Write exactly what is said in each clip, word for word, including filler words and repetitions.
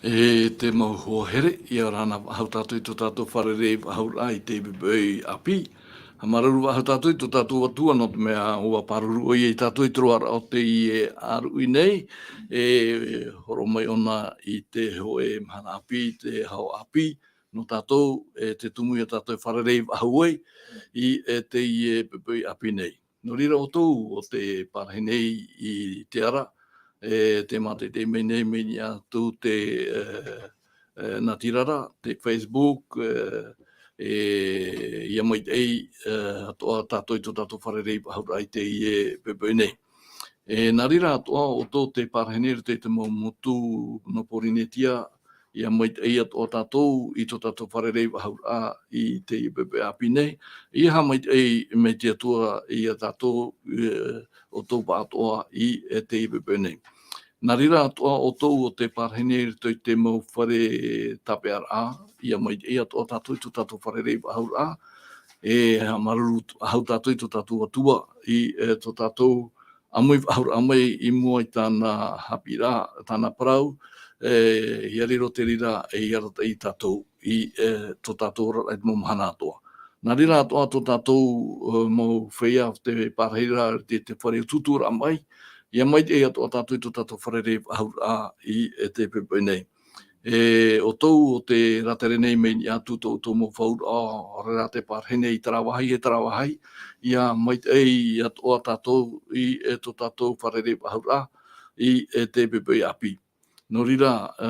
E te mau hoa here, ʻia ora na faʻahou tātou i tō tātou fārerei faʻahouraʻa i teie poʻipoʻi ʻāpī. Haʻamāuruuru faʻahou tātou i tō tātou Atua, nō te mea ʻua pāruru ʻoia ia tātou i te roaraʻa o teie ʻāruʻi nei, e hōroʻa mai ʻōna i te hōʻē mahana ʻāpī, te hau ʻāpī, nō tātou, e te tumu ia tātou e fārerei faʻahou ai i, e teie poʻipoʻi ʻāpī nei. Nō reira ʻoutou ʻo tē pārahi nei i te ara, e tē mātaʻitaʻi mai nei, mai niʻa atu te, e, e, natirara, te Facebook, e, e, ʻia maitaʻi, e, atoʻa tātou i tō tātou fārerei faʻahouraʻa i teie poʻipoʻi nei. E, nā reira atoʻa ʻoutou tē pārahi nei i roto i te mau motu nō Pōrīnetia, ʻia maitaʻi atoʻa tātou i tō tātou fārerei faʻahouraʻa i teie poʻipoʻi ʻāpī nei. ʻIa haʻamaitaʻi mai te Atua ia tātou, e, ʻoutou pāʻatoʻa i, e, teie poʻipoʻi nei. Nā reira atoʻa ʻoutou ʻo tē pārahi nei i roto i te mau fare tāpeʻaraʻa, ʻia maitaʻi atoʻa tātou i tō tātou fārerei faʻahouraʻa, e haʻamāuruuru faʻahou tātou i tō tātou Atua, i, e, tō tātou ʻāmui faʻahouraʻa mai i mua i tāna haʻapiʻiraʻa, tāna parau, e, ʻia riro te reira, e, ʻia arataʻi tātou i, e, tō tātou oraraʻa i te mau mahana atoʻa. Nā reira atoʻa tō tātou, e, mau feiā tē pārahi ra i te, te fare utuuturaʻa mai, ʻia maitaʻi atoʻa tātou i tō tātou fārerei faʻahouraʻa i, e, teie poʻipoʻi nei. E, ʻoutou ʻo tē rātere nei mai niʻa atu tō ʻoutou mau fauraʻa, ʻaore rā tē pārahi nei i terā vāhi, e terā vāhi, ʻia maitaʻi atoʻa tātou i, e, tō tātou fārerei faʻahouraʻa i, e, teie poʻipoʻi ʻāpī. Nō reira, e,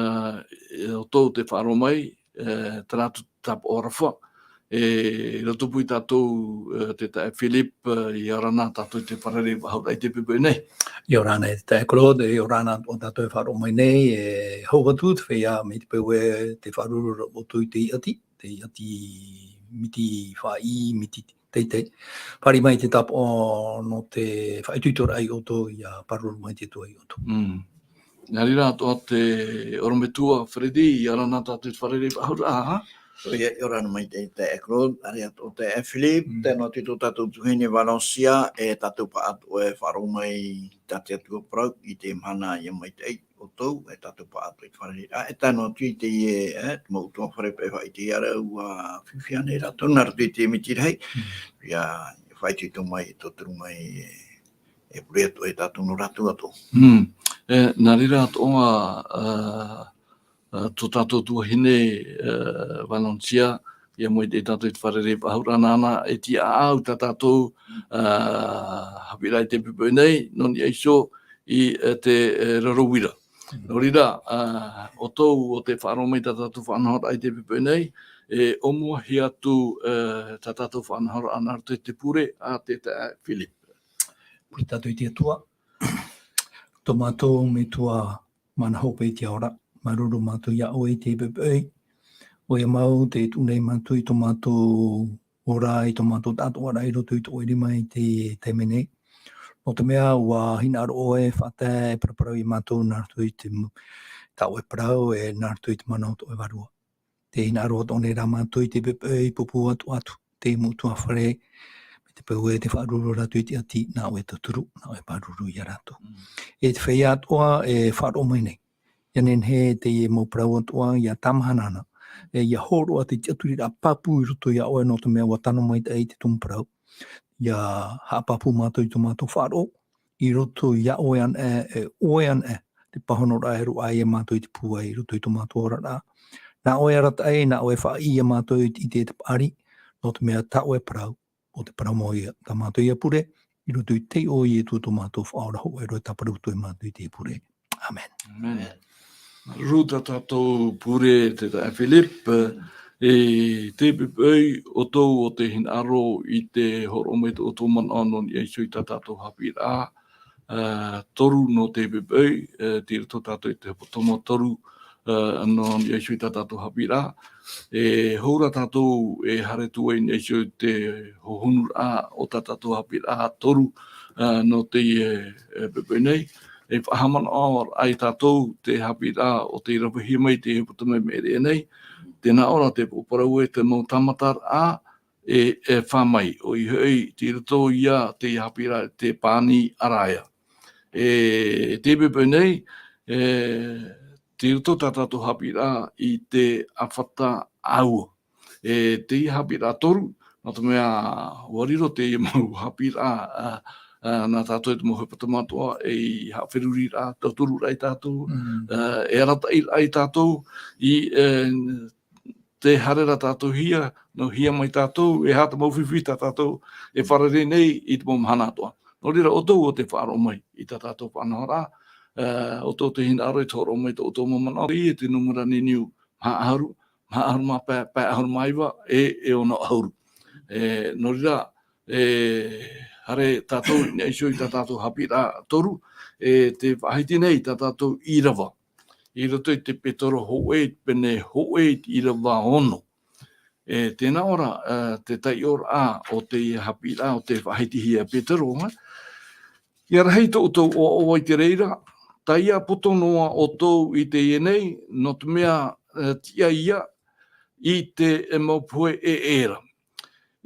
e, ʻoutou tē faʻaroʻo mai, e, terā atu tāpaʻo aroha, e, i roto pū ia tātou, e, te taeaʻe Philip, e, ʻia ora na tātou i te fārerei faʻahouraʻa i teie poʻipoʻi nei. ʻIa ora na e te taeaʻe Claude, ʻia ora na atoʻa tātou e faʻaroʻo mai nei, e hau atu te feiā mai te peu ē tē faʻaruru ra ʻoutou i te ʻati, te ʻati miti faʻaʻī, miti teitei. Fāriʻi mai te tāpaʻo nō te faʻaitoitoraʻa ia ʻoutou, ʻia pāruru mai te Atua ia ʻoutou. Mm. Nā reira atoʻa te ʻorometua Freddy, ʻia ora na tātou i te fārerei faʻahouraʻa, ha? ʻOia, ʻia ora na maitaʻi te taeaʻe Claude, nā reira atoʻa te taeaʻe Philip, Mm. tae noa atu i tō tātou tuahine Valencia, e tātou pāʻatoʻa e faʻaroʻo mai tā te Atua parau i teie mahana ʻia maitaʻi ʻoutou, e tātou pāʻatoʻa i te fārerei. Ā, e tae noa atu i teie, e, te mau ʻutuāfare paʻi faʻaʻite ia rāua, ʻua fifi ānei rātou nā roto i te miti rahi. Mm. ʻIa, ʻia faʻaitoito mai, e tauturu mai, e, e pure atu e tātou nō rātou atoʻa. Mm. E, nā reira atoʻa, ā, ā, tō tātou tuahine, ā, Valencia, ʻia maitaʻi tātou i te fārerei faʻahouraʻa nāna, e tiʻaʻau tā tātou, ā, haʻapiʻiraʻa i teie poʻipoʻi nei, nō niʻa iho i, e, te, e, raro uira. Mm. Nō reira, ā, ʻoutou ʻo tē faʻaroʻo mai tā tātou faʻanahoraʻa i teie poʻipoʻi nei, e ʻōmuahia atu, e, tā tātou faʻanahoraʻa nā roto i te pure a te taeaʻe Philip. Pure tātou i te Atua. Tō mātou Metua mana hopeʻa i te ao ra, māuruuru mātou ia ʻoe i teie poʻipoʻi. ʻOia mau tē tuʻu nei mātou i tō mātou ora, i tō mātou taʻatoʻaraʻa i roto i tō ʻoe rima i te taime nei. Nō te mea, ʻua hinaʻaro ʻoe e faʻatae, e paraparau ia mātou nā roto i te m-, tā ʻoe parau, e nā roto i te mana o tō ʻoe Vārua. Tē hinaʻaro atoʻa nei rā mātou i teie poʻipoʻi, pūpū atoʻa atu te mau ʻutuāfare, mai te peu ē tē faʻaruru ra atu i te ʻati, nā ʻoe e tauturu, nā ʻoe e pāruru ia rātou. Mm. E te feiā atoʻa e faʻaroʻo mai nei, ʻia nehenehe teie mau parau atoʻa ʻia tāmahana na, e ʻia hōroʻa te tiʻaturiraʻa pāpū i roto ia ʻoe, nō te mea ʻua tano maitaʻi te tumu parau. ʻIa haʻapāpū mātou i tō mātou faʻaroʻo, i roto ia ʻoe anaʻe, e ʻoe anaʻe, te pāhonoraʻa e roaʻa ai ia mātou i te pūai i roto i tō mātou oraraʻa. Nā ʻoe e arataʻi, nā ʻoe e faʻaʻī ia mātou i te, i te paʻari, nō te mea tā ʻoe parau, ʻo te parau mau ïa, tā mātou ia pure, i roto i te iʻoa o Ietu tō mātou Faʻaora hōʻē roa, e tāparu atu ai mātou i te pure. ʻĀmene. ʻĀmene. Māuruuru tā tātou pure, te taeaʻe Philip, e te poʻipoʻi, ʻoutou ʻo tē hinaʻaro i te hōroʻa mai tō ʻoutou manaʻo nō niʻa iho i tā tātou haʻapiʻiraʻa, ā, toru nō te poʻipoʻi, ā, tei roto tātou i te hepetoma toru, ā, nō niʻa iho i tā tātou haʻapiʻiraʻa. E hou ra tātou e haere atu ai i niʻa iho i te hohonuraʻa o tā tātou haʻapiʻiraʻa toru, ā, nō teie, e, poʻipoʻi nei. E faʻahaʻamanaʻo ai tātou te haʻapiʻiraʻa ʻo tei ravehia mai i te hepetoma i maʻiri aʻe nei. Tē nā ʻō ra te parau ē, te mau tāmataraʻa e, e fā mai, ʻoia hoʻi, tei roto ia te haʻapiʻiraʻa te pani ʻaraia. E te poʻipoʻi nei, e, tei roto tā tātou haʻapiʻiraʻa i te ʻāfata ʻāua. E teie haʻapiʻiraʻa toru, nō te mea, ʻua riro teie mau haʻapiʻiraʻa, ā, ā, nā tātou e te mau hepetoma atoʻa, ei haʻaferuriraʻa, tautururaʻa ia tātou, Mm. ā, e arataʻiraʻa ia tātou, i, ā, tē haere ra tātou hia, nō hia mai tātou, e aha te mau fifi tā tātou e fārerei nei i te mau mahana atoʻa. Nō reira, ʻoutou ʻo tē faʻaroʻo mai i tā tātou faʻanahoraʻa, ā, ʻoutou tē hinaʻaro i te hōroʻa mai i tō ʻoutou mau manaʻo, teie te nūmera niniu maha ʻahuru, maha ʻahuru mā pae, pae ʻahuru mā iva, e, e ono ʻahuru. E, nō reira, e, haere tātou i niʻa iho i tā tātou haʻapiʻiraʻa toru, e, tē faʻahiti nei tā tātou ʻīrava. I roto i te Petero hōʻē, pene hōʻē, ʻīrava ono. E, tē nā ʻō ra, e, te taiʻoraʻa o te haʻapiʻiraʻa, ʻo tē faʻahitihia e Petero, ā. ʻIa rahi tō ʻoutou ʻoaʻoa i te reira, taiā poto noa ʻoutou i teie nei, nō te mea, e, tiʻa ïa i te, e, mau pohe ʻē, ʻē ra.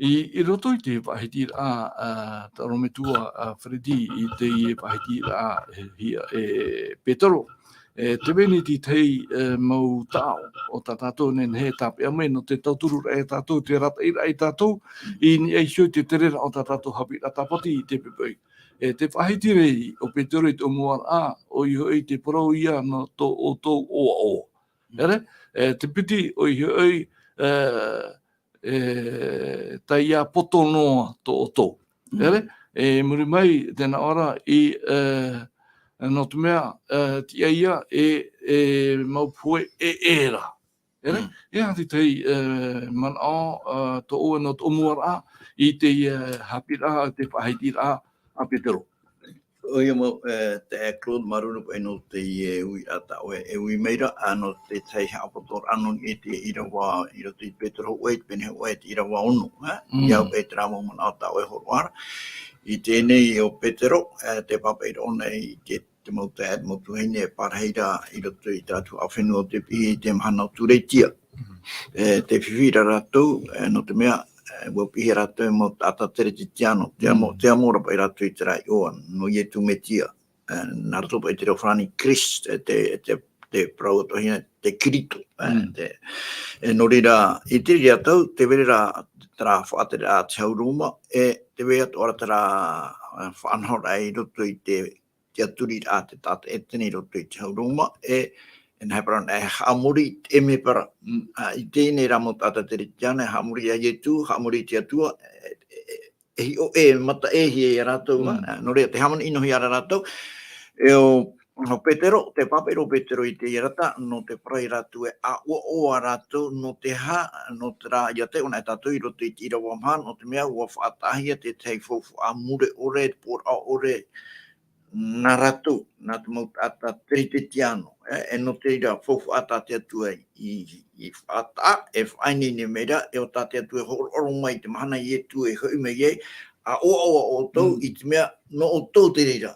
I, i roto i te faʻahitiraʻa, ā, tā ʻorometua, ā, Freddy, i teie faʻahitiraʻa, e, hia, e, Petero. E, tē vai nei te tahi, e, mau taʻo o tā tātou e nehenehe e tāpeʻa mai, nō te tauturu ra ia tātou, te arataʻiraʻa ia tātou, i niʻa iho i te tereraʻa o tā tātou haʻapiʻiraʻa tāpati i teie poʻipoʻi. E, tē faʻahiti nei ʻo Petero i te ʻōmuaraʻa, ʻoia hoʻi te parau ïa nō tō ʻoutou ʻoaʻoa. Mm. ʻEre? E, te piti, ʻoia hoʻi, e, e, taiā poto noa tō ʻoutou. Mm. ʻEre? E, muri mai, tē nā ʻō ra i, e, nō te mea, e, tiʻa ïa e, e mau pohe ʻē, ʻē ra. ʻEre? Mm. E aha te tahi, e, manaʻo, e, tō ʻoe nō te ʻōmuaraʻa i te, e, haʻapiʻiraʻa, te faʻahitiraʻa a Petero? ʻOia mau, e, te, e, Claude, māuruuru paʻi nō teie uiraʻa tā ʻoe e ui mai ra, ā, nō te tahi haʻapotoraʻa nō niʻa i te ʻīrava, i roto i Petero hōʻē, pene hōʻē, te ʻīrava ono, ā? Mm. ʻIa au paʻi terā mau manaʻo tā ʻoe e hōroʻa ra. I teie nei ʻo Petero, e, tē pāpaʻi ra ʻōna i te, te mau taeaʻe, te mau tuahine e pārahi ra i roto i te atu fenua o te piʻi i te mahana o Tūretia. Mhm. E, tē fifi ra rātou, e, nō te mea, e, ʻua piʻihia rātou e mau taʻata Kerisetiano, te amo, Mm. te amo ra paʻi rātou i terā iʻoa, nō Ietu Metia. E, nā roto paʻi i te reo farāni Christ, e, te, te, te parau atoʻahia, te Kirito, e, Mm. te, e, nō reira, i te reira tau, tē vai ra terā faʻatereraʻa a te hau Roma, e, tē vai atoʻa ra terā, e, faʻanahoraʻa i roto i te, tiʻaturiraʻa a te taʻata ʻētene i roto i te hau Roma, e, e nā hea parau, e haʻamori i te ʻēmepara. Mm. Ā, i teie nei rā mau taʻata Kerisetiano, e haʻamori ia Ietu, haʻamori i te Atua, e, e, e, e hiʻo, e mataʻehia ia rātou, Mm. ā, nō reira, tē hāmani noa hia ra rātou. E ʻo, ʻo Petero, tē pāpaʻi ra ʻo Petero i teie rata, nō te parau ia rātou e ʻāʻoaʻoa rātou, nō te aha, nō terā, ʻia taiʻo anaʻe tātou i roto i te ʻīrava maha, nō te mea ʻua faʻataʻahia te tahi faufaʻa mure ʻore, te pōraʻa ʻore, nā rātou, nā te mau taʻata Kerisetiano, e, e nō te reira faufaʻa tā te Atua i, i faʻataʻa, e faʻaineine mai ra, e ʻo tā te Atua e hōroʻahia mai i te mahana a Ietu e hoʻi mai ai, ʻāʻoaʻoa ʻoutou Mm. i te mea nō ʻoutou te reira.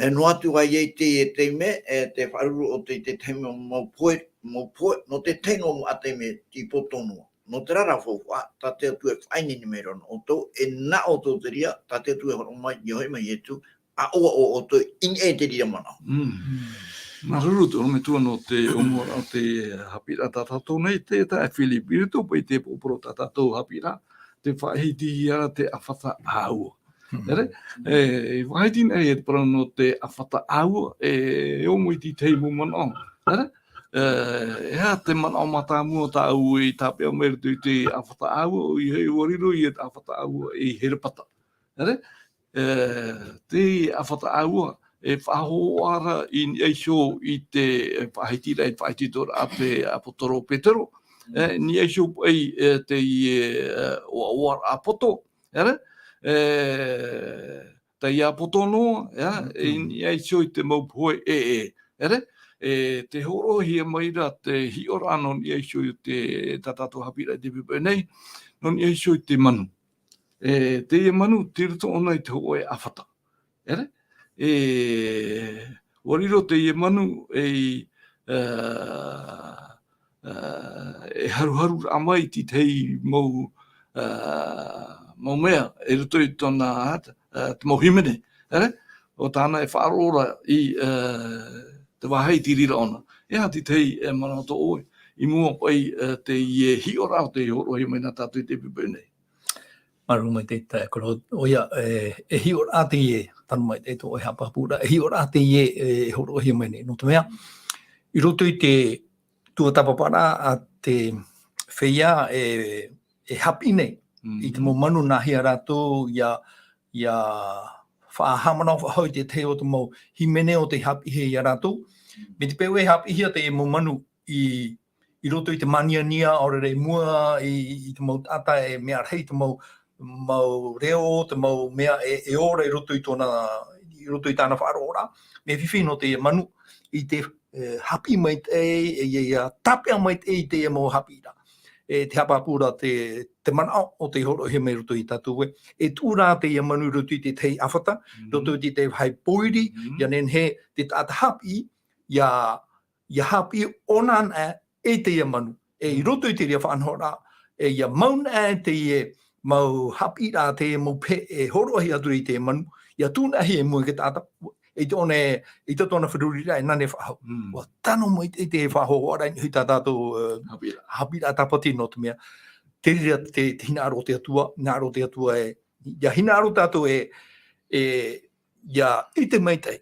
E, noa atu ā i teie taime, e, te faʻaruru ʻoutou i te tahi mau, mau pohe, mau pohe, nō te tahi noa mau taime tei poto noa. Nō terā rā faufaʻa, tā te Atua e faʻaineine mai ra nō ʻoutou, e nā ʻoutou te reira, tā te Atua e hōroʻa mai, ʻia hoʻi mai Ietu, ʻāʻoaʻoa ʻoutou i niʻa i te reira manaʻo. Mm. Māuruuru te ʻorometua nō te ʻōmuaraʻa o te haʻapiʻiraʻa tā tātou nei, te, tā Philip, i roto paʻi i te poroʻi tā tātou haʻapiʻiraʻa, tē faʻahitihia ra te ʻāfata ʻāua. Mm. ʻEre? E, e faʻahiti nei e te parau nō te ʻāfata ʻāua, e, e ʻōmui i te tahi mau manaʻo. ʻEre? E, e aha te manaʻo mātāmua tāʻu i tāpeʻa mai i roto i te ʻāfata ʻāua, ʻoia hoʻi ʻua riro ia te ʻāfata ʻāua ei herepata. ʻEre? E, te ʻāfata ʻāua, e faʻahōhoʻa ra i niʻa iho i te, e, faʻahitiraʻa, e faʻahititoraʻa a te ʻāpōsetolo Petero, e, niʻa iho paʻi, e, teie, e, ʻoaʻoaraʻa poto, ʻere? E, taiā poto noa, ʻia, Mm, e, mm. niʻa iho i te mau pohe ʻē, ʻē, ʻere? E, tē hōroʻahia mai ra te hiʻoraʻa nō niʻa iho i te, tā tātou haʻapiʻiraʻa i te poʻipoʻi nei, nō niʻa iho i te manu. E, teie manu, tei roto ʻōna i te hōʻē ʻāfata. ʻEre? E, ʻua riro teie manu ei, e, e, e haruharuraʻa mai i te tahi mau, e, mau mea, i roto i tōna, e, te mau hīmene. ʻEre? ʻO tāna e faʻaroʻo ra i, e, te vāhi i te reira ʻōna. E aha te tahi e manaʻo ʻoe i mua paʻi, e, teie hiʻoraʻa o tei hōroʻahia mai nā tātou i teie poʻipoʻi nei? Māuruuru maitaʻi, e, Claude, ʻoia, e, e hiʻoraʻa teie, taru maitaʻi tō ʻoe haʻapāpūraʻa, e hiʻoraʻa teie, e, e hōroʻahia mai nei. Nō te mea, i roto i te tuatāpaparaʻa a te feiā, e, e haʻapiʻi nei, i te mau manu nāhea rātou ia, ia faʻahaʻamanaʻo faʻahou i te tahi o te mau hīmene o tei haʻapiʻihia ia rātou. Mai te peu e haʻapiʻihia te mau manu i, i roto i te māniania, ʻaore rā i mua i, i te mau taʻata e mea rahi te mau, mau reo, te mau mea e, e ora i roto i tōna, i roto i tāna faʻaroʻoraʻa. Mea fifi nō te manu i te, e, haʻapiʻi maitaʻi, e, ia, ia tāpeʻa maitaʻi i te mau haʻapiʻiraʻa. E, te haʻapāpūraʻa te, te manaʻo o tei hōroʻahia mai roto ia tātou ē. E tuʻu rā teie manu i roto i te tahi ʻāfata, roto i te tahi vāhi pōiri, ia nehenehe te taʻata haʻapiʻi, ia, ia haʻapiʻi ʻōna ana e teie manu. E i roto i te reira faʻanahoraʻa, e ia mau ana e teie mau haʻapiʻiraʻa, teie mau pehe e hōroʻahia atu i teie manu, ia tuʻu ana e i mua i te taʻata, i te ʻōna, i te tōna feruriraʻa e nānā faʻahou. Ua tano maitaʻi te faʻahohoʻaraʻa i tā tātou, e, haʻapiʻiraʻa tāpati nō te mea. Te reira te, te hinaʻaro o te Atua, hinaʻaro o te Atua e, ia hinaʻaro tātou e, e, ia ʻite maitaʻi.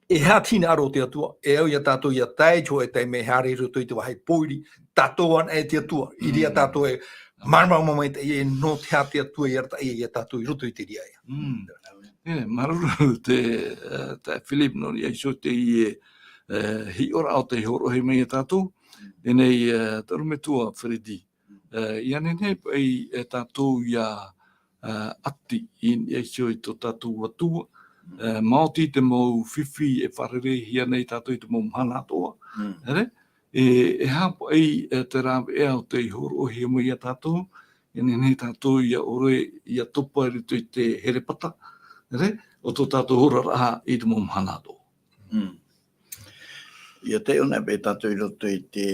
E aha te hinaʻaro o te Atua, e au ia tātou ia tae i te hōʻē taime e haere i roto i te vāhi pōiri, tātou ana e te Atua, i reira tātou e māramarama maitaʻi e nō te aha te Atua i arataʻi ia tātou i roto i te reira. E, māuruuru te, e, taeaʻe Philip nō niʻa iho i teie, e, hiʻoraʻa o tei hōroʻahia mai ia tātou, teie nei, e, taru metua Freddy. E, ia nehenehe paʻi e tātou ia, e, ʻati i niʻa iho i tō tātou Atua, e, maoti te mau fifi e fārereihia nei tātou i te mau mahana atoʻa. Ere? E, e aha paʻi, e, te rāveʻa o tei hōroʻahia mai ia tātou, ia nehenehe tātou ia ʻore, ia topa i roto i te herepata, ere? O tō tātou oraraʻa i te mau mahana atoʻa. Ia taiʻo ana paʻi tātou i roto i te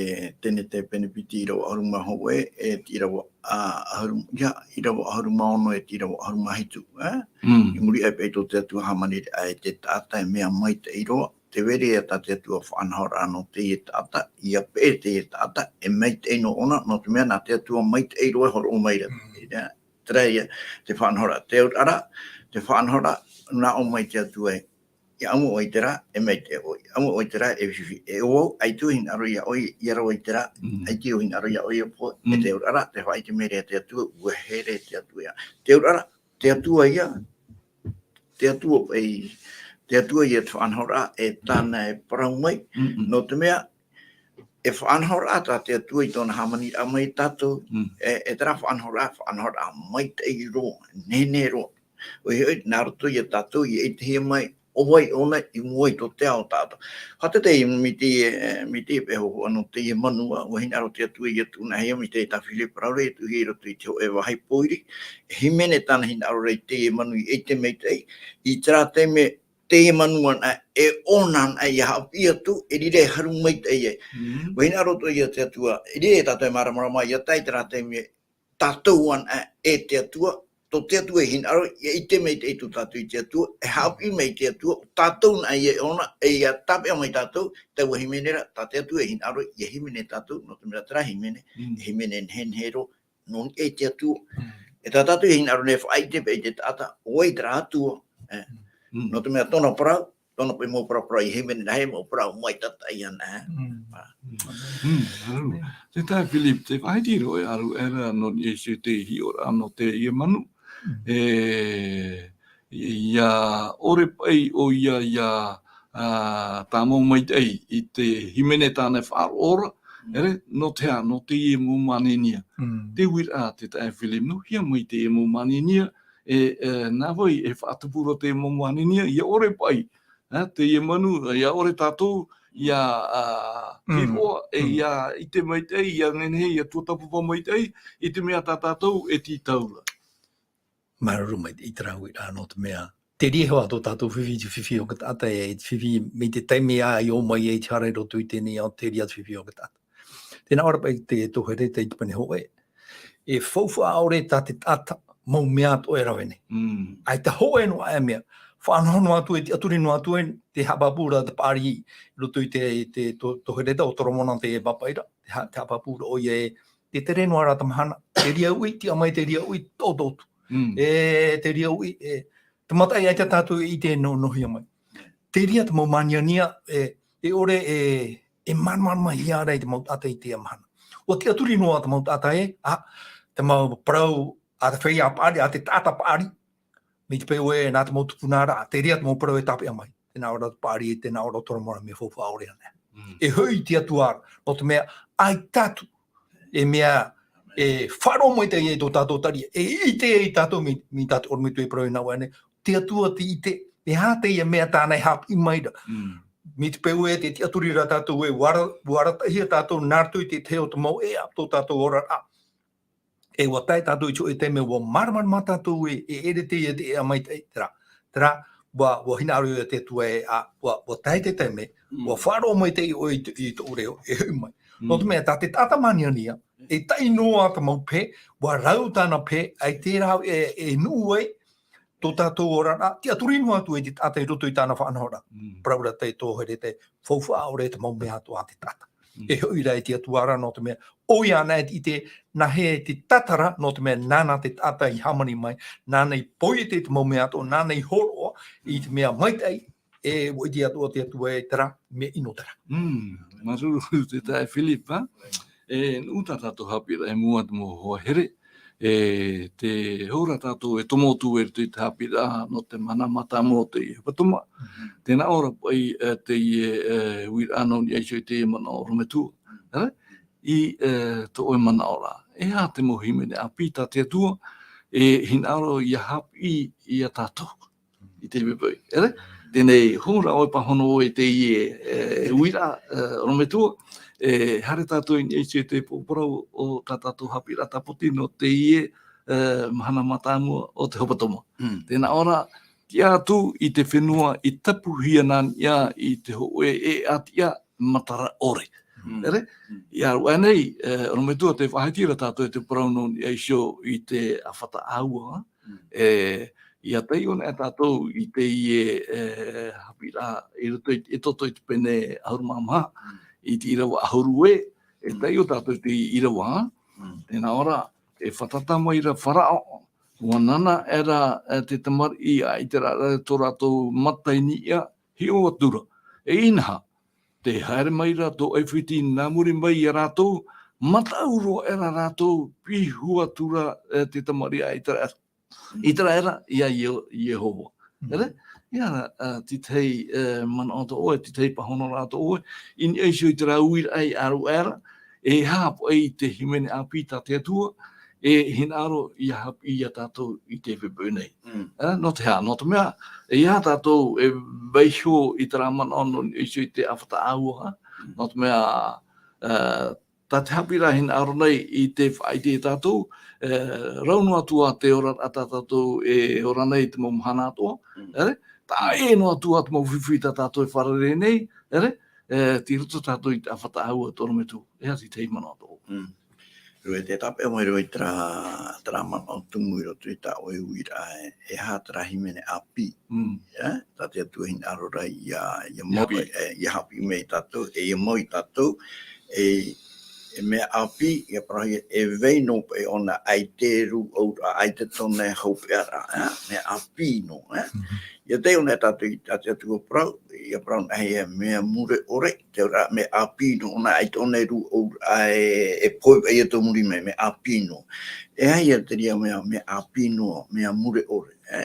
Tenete pene piti ʻīrava ʻahuru mā hōʻē, e te ʻīrava, a, ʻahuru, ia, ʻīrava ʻahuru mā ono e te ʻīrava ʻahuru mā hitu, e? I muri aʻe paʻi tō te Atua hāmaniraʻa e te taʻata e mea maitaʻi roa, tē vai ra ia tā te Atua faʻanahoraʻa nō teie taʻata, ia peʻe teie taʻata, e maitaʻi noa ʻōna, nō te mea nā te Atua maitaʻi roa e hōroʻa mai ra. Ia, terā ia te faʻanahoraʻa, te auraʻa ra, te faʻanahoraʻa, nā ʻō mai te Atua e, ia ʻamu ʻoe i terā, e maitaʻi ʻoe, ʻamu ʻoe i terā, e fifi, e ʻo vau, ʻaita vau e hinaʻaro ia ʻoe, ia rave i terā, ʻaita vau e hinaʻaro ia ʻoe, e te auraʻa ra, te faʻaʻite mai ra te Atua, ʻua here te Atua ia. Te auraʻa ra, te Atua ia, te Atua paʻi, te Atua ia te faʻanahoraʻa, e tāna e parau mai, nō te mea, e faʻanahoraʻa tā te Atua i tōna hāmaniraʻa mai ia tātou, e, e terā faʻanahoraʻa, faʻanahoraʻa maitaʻi roa, nehenehe roa. ʻOia hoʻi, nā roto ia tātou, ia ʻitehia mai, ʻo vai ʻōna i mua i tō te ao o taʻata. Faʻaʻite mai te, e, mai te peho ʻana o teie manu, ʻua hinaʻaro te Atua ia tuʻu ana e hia mai te tā Philip parau ra, e tuʻu i roto i te hōʻē vāhi pōiri, e hīmene tāna hinaʻaro ra i teie manu i ʻite maitaʻi, i terā taime, teie manu anaʻe, e ʻōna anaʻe ia haʻapiʻi atu, e riro e haru maitaʻi ai. ʻUa hinaʻaro atoʻa ia te Atua, e riro tātou e māramarama, ia tae i terā taime, tātou anaʻe e te Atua, tō te Atua e hinaʻaro, ia ʻite maitaʻi tō tātou i te Atua, e haʻapiʻi mai te Atua, tātou anaʻe ia e ʻōna, e ia tāpeʻa mai tātou, taua hīmene ra, tā te Atua e hinaʻaro, ia hīmene tātou, nō te mea terā hīmene, e hīmene nehenehe roa, nō niʻa i te Atua. E tā tātou e hinaʻaro nei e faʻaʻite paʻi i te taʻata, ʻo vai terā Atua, e. Nō te mea tōna parau, tōna paʻi mau parau, parau i hīmene, nā hea mau parau maitaʻi ana, e. Te taeaʻe Philip, tē faʻaʻite ra ʻoe, ʻaru ʻē ra nō niʻa iho i te hiʻoraʻa nō teie manu. E, ia ʻore paʻi ʻoia ia, a, tāmau maitaʻi i te hīmene tāna e faʻaroʻo ra, ere, nō te aha, nō teie mau māninia. Te uiraʻa te taeaʻe Philip, nō hea mai teie mau māninia, e, e, nā vai e faʻatupu ra teie mau māninia, ia ʻore paʻi, e, teie manu, ia ʻore tātou, ia, a, hiroʻa, e, ia ʻite maitaʻi, ia nehenehe, ia tuatāpapa maitaʻi, i te mea tā tātou e tītau ra. Māuruuru maitaʻi i terā uiraʻa nō te mea, terā hoʻi tō tātou fifi, te fifi o te taʻata, e te fifi, mai te taime ia i ō mai ai i te hara i roto i teie nei ao, terā te fifi o te taʻata. Tē nā ʻō ra paʻi te tohu Hereta i te pene hōʻē. E faufaʻa ʻore tā te taʻata mau mea atoʻa e rave nei. ʻAita hōʻē noa aʻe mea. faʻanaho noa atu e tiʻaturi noa atu e te haʻapāpū ra te paʻari i roto i te, te, to, to hereta o Toromona te pāpaʻi ra, te ha-, te haʻapāpū ra ʻoia e, te tere noa ra te mahana, te reira uʻi, tiʻa mai te reira uʻi, tōtō atu. Mm. E, te reira uʻi, e, te mataʻi ʻaita tātou e ʻite e nō-, nōhia mai. Te reira te mau māniania, e, e ʻore e, e māramarama hia ra i te mau taʻata i te mahana. ʻUa tiʻaturi noa te mau taʻata e, a, te mau parau, a te feiā paʻari, a te taʻata paʻari, mai te peu e nā te mau tupuna ra, te reira te mau parau e tāpeʻa mai. Tēnā ʻō ra te paʻari, tēnā ʻō ra Toromona mea faufaʻa ʻore ana. Mm. E hoʻi te Atua ra, nō te mea, ʻaita atu, e mea, e faʻaroʻo mai te, e tō tātou taria, e ʻite ai tātou mai, mai tā te ʻorometua e parau i nā ʻō nei, te Atua te ʻite, e aha teie mea tāna e haʻapiʻi mai ra. Mm. Mai te peu e te tiʻaturi ra tātou e, ʻua ara-, ʻua arataʻihia tātou nā roto i te tahi o te mau ʻēʻa, tō tātou oraraʻa. E ʻua tae tātou i te hōʻē taime, ʻua māramarama tātou e, e ʻere teie te ʻēʻa maitaʻi, terā. Terā, ʻua, ʻua hinaʻaro ia te Atua e, a, ʻua, ʻua tae te taime, Mm. ʻua faʻaroʻo mai te iʻoa i te, i tōʻu reo, e hoʻi mai. Nō te Mm. mea, tā te taʻata māniania, e taʻi noa te mau pehe, ʻua rau tāna pehe, ʻaita rā e, e nuʻu ai, tō tātou oraraʻa, tiʻaturi noa atu e te taʻata i roto i tāna faʻanahoraʻa. Mm. Parau ra te tō hereta, faufaʻa ʻore te mau mea atoʻa a te taʻata. Mm. E hoʻi ra e te Atua ra nō te mea, ʻoia anaʻe e ʻite, nā hea te taʻata ra nō te mea, nāna te taʻata i hāmani mai, nāna i poiete te mau mea atoʻa, nāna i hōroʻa i te mea maitaʻi, e ʻua ʻite atoʻa te Atua e terā, mea ʻino terā. Mm. Māuruuru te taeaʻe Philip, a? E nuʻu tā tātou haʻapiʻiraʻa i mua te mau hoa here, e te hora tātou e tomo atu i roto i te haʻapiʻiraʻa nō te mahana mātāmua o te hepetoma. Mhm. Tēnā ʻō ra paʻi, e, teie, e, uiraʻa nō niʻa iho i teie manaʻo ʻorometua. E? I, e, tō ʻoe manaʻo ra. E aha te mau hīmene ʻāpī tā te Atua, e hinaʻaro ʻia haʻapiʻi ia tātou i te poʻipoʻi, ʻere? Teie nei, hou ra ʻoe pāhono i teie, e, uiraʻa, e, ʻorometua, e, haere tātou i niʻa iho i te poroparau o tā tātou haʻapiʻiraʻa tāpoti nō teie, e, mahana mātāmua o te hepetoma. Mm. Tēnā ʻō ra, tiʻa atu i te fenua i tapuhia nā niʻa i te hōʻē ʻēʻa tiʻa matara ʻore. Mm. ʻEre? Mm. ʻIa aru aʻe nei, e, ʻorometua, tē faʻahiti ra tātou i te parau nō niʻa iho i te ʻāfata ʻāua, Mm. e, ʻia taiʻo anaʻe tātou i teie, e, haʻapiʻiraʻa i roto i, e toto i te pene ʻahuru mā maha, Mm. i te ʻīrava ʻahuru e, e Mm. taiʻo tātou i te ʻīrava, Mm. tēnā ʻō ra, e fātata mai ra Faraō, ʻua nānā aʻera, e, te tamariʻi a ʻĪteraʻera tō rātou mata i niʻa, hiʻo atu ra, e inaha, tē haere mai ra tō ʻAifiti nā muri mai ia rātou, mataʻu roa aʻera rātou, piʻi hua atu ra, e, te tamariʻi a ʻĪteraʻera. ʻĪteraʻera, ia Ie-, Iehova. Mm. ʻEre? ʻIa, a, te tahi, e, manaʻo tō ʻoe, te tahi pāhonoraʻa tō ʻoe, i niʻa iho i terā uiraʻa i aru aʻera, e aha paʻi te hīmene ʻāpī tā te Atua, e hinaʻaro ʻia haʻapiʻi ia tātou i te poʻipoʻi nei. Mm. E, nō te aha, nō te mea, e aha tātou e vaiiho i terā manaʻo nō niʻa iho i te ʻāfata ʻāua, Mm. nō te mea, e, tā te haʻapiʻiraʻa hinaʻaro nei i te faʻaʻite ia tātou, e, rau noa atu ā te oraraʻa tā tātou e ora nei i te mau mahana atoʻa, Mm. ʻere? Taʻa ʻē noa atu ā te mau fifi tā tātou e fārerei nei, ʻere? E, tei roto tātou i te ʻāfata ʻāua tō ʻorometua, e aha te tahi manaʻo tō ʻoe. Mm. Rue, tē tāpeʻa mai ra i terā, terā manaʻo tumu i roto i tā ʻoe uiraʻa, e, e aha terā hīmene ʻāpī. Mm. Ia, tā te Atua hinaʻaro ra ʻia, ʻia ʻIa mau, haʻapiʻi. e, ʻia haʻapiʻi mai ia tātou, e ʻia mau ia tātou, e, e mea ʻāpī, ʻia parauhia, e vai noa paʻi ʻōna, ʻaita e rūʻau ra, ʻaita tōna e hopeʻa ra, e, mea ʻāpī noa, e. Mhm. ʻIa taiʻo anaʻe tātou i tā te Atua parau, ʻia parau anaʻe e mea mure ʻore, te auraʻa mea ʻāpī noa ʻōna, ʻaita ʻōna e rūʻau ra, e, e pohe paʻi ia tō muri mai, mea ʻāpī noa. E aha ia terā mea, mea ʻāpī noa, mea mure ʻore, e?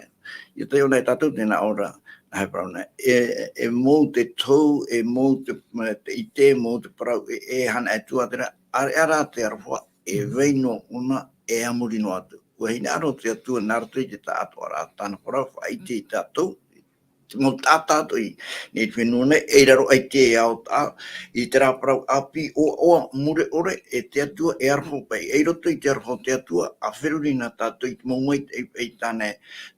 ʻIa taiʻo anaʻe tātou tēnā ʻō ra, nā hea e parau nei, e, e mau te tohu, e mau te, te ʻite, e mau te parau, e, e aha anaʻe atu ā terā, ʻāreʻa rā te aroha, e vai noa ʻōna, e a muri noa atu. ʻUa hinaʻaro te Atua nā roto i te taʻatoʻaraʻa tāna parau, faʻaʻite ia tātou, te mau taʻata atoʻa i, nei te fenua nei, e raro aʻe i te ao taʻa, i terā parau ʻāpī ʻoaʻoa mure ʻore, e te Atua e aroha paʻi, e i roto i te aroha o te Atua, ʻa feruri na tātou i te mau maitaʻi, i tāna,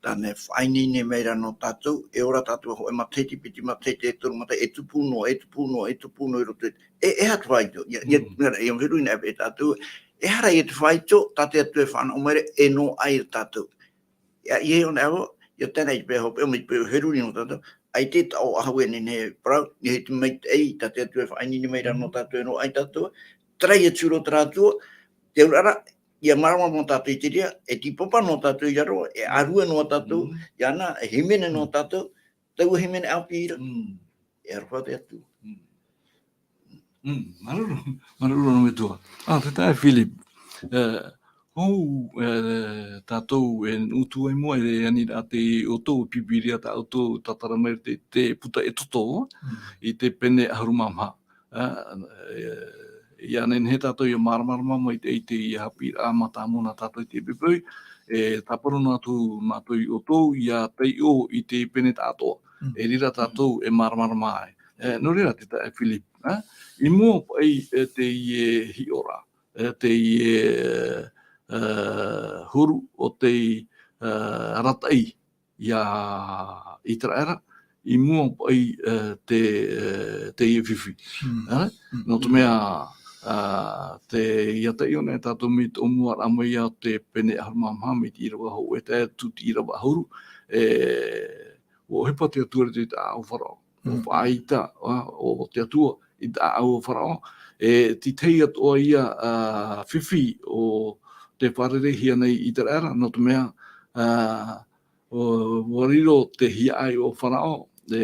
tāna e faʻaineine mai ra nō tātou, e ora tātou ʻa hōʻē matahiti piti, matahiti e toru, matahiti e tupu noa, e tupu noa, e tupu noa i roto i, e, e aha te faito, ʻia, ʻia, Mm. ʻia, ʻia feruri na e tātou, e aha ra ia te faito, tā te Atua e fānaʻo mai ra, e noaʻa ia tātou. ʻIa, ʻia ʻōna ʻo, ia tēnā i te pae hopeʻa, mai te pae heruri nō tātou, ʻaita e taʻo ʻahu e nehenehe e parau, nehenehe te maitaʻi, tā te Atua e faʻaineine mai ra nō tātou e noaʻa ia tātou, tarai atu roa terā Atua, te auraʻa ra, ia māramarama tātou i te reira, e tīpapa noa tātou ia roa, e ʻārue noa tātou, iāna, e hīmene noa tātou, taua hīmene ʻāpī ra. E aroha te Atua. Mm, māuruuru, māuruuru nō metua. Ah, te taeaʻe Philip. Eh, hou, eh, tātou e nuʻu atu ai mua, e ani ra te ʻoutou, pipiria tā ʻoutou, tātara mai te, te puta Exodo, i te pene ʻahuru mā maha. Ah, eh, ia nehenehe tātou ia māramarama mai te, i te ia haʻapiʻiraʻa mātāmua nā tātou i te poipoi, e tāparu noa atu mātou ia ʻoutou, ia taiʻo i te pene tāʻatoʻa. E reira tātou e māramarama ai. E, nō reira te taeaʻe Philip, e? I mua paʻi, e, teie hiʻoraʻa, e, teie, e, huru o te, e, arataʻi ia Iteraera, i mua paʻi, e, te, e, teie fifi. E? Nō te mea, a, te, ia taiʻo nei tātou mai te ʻōmuaraʻa mai ia te pene ʻahuru mā maha, mai te ʻīrava hōʻē tae atu te ʻīrava ʻahuru, e, ʻua ʻohipa te Atua i te taʻata o Faraō. ʻUa faʻaʻite, a, ʻo te Atua i te taʻata o Faraō. E, te tahi atoʻa ia, a, fifi ʻo tē fārereihia nei Iteraera, nō te mea, a, ʻo, ʻua riro te hiaʻai o Faraō, e,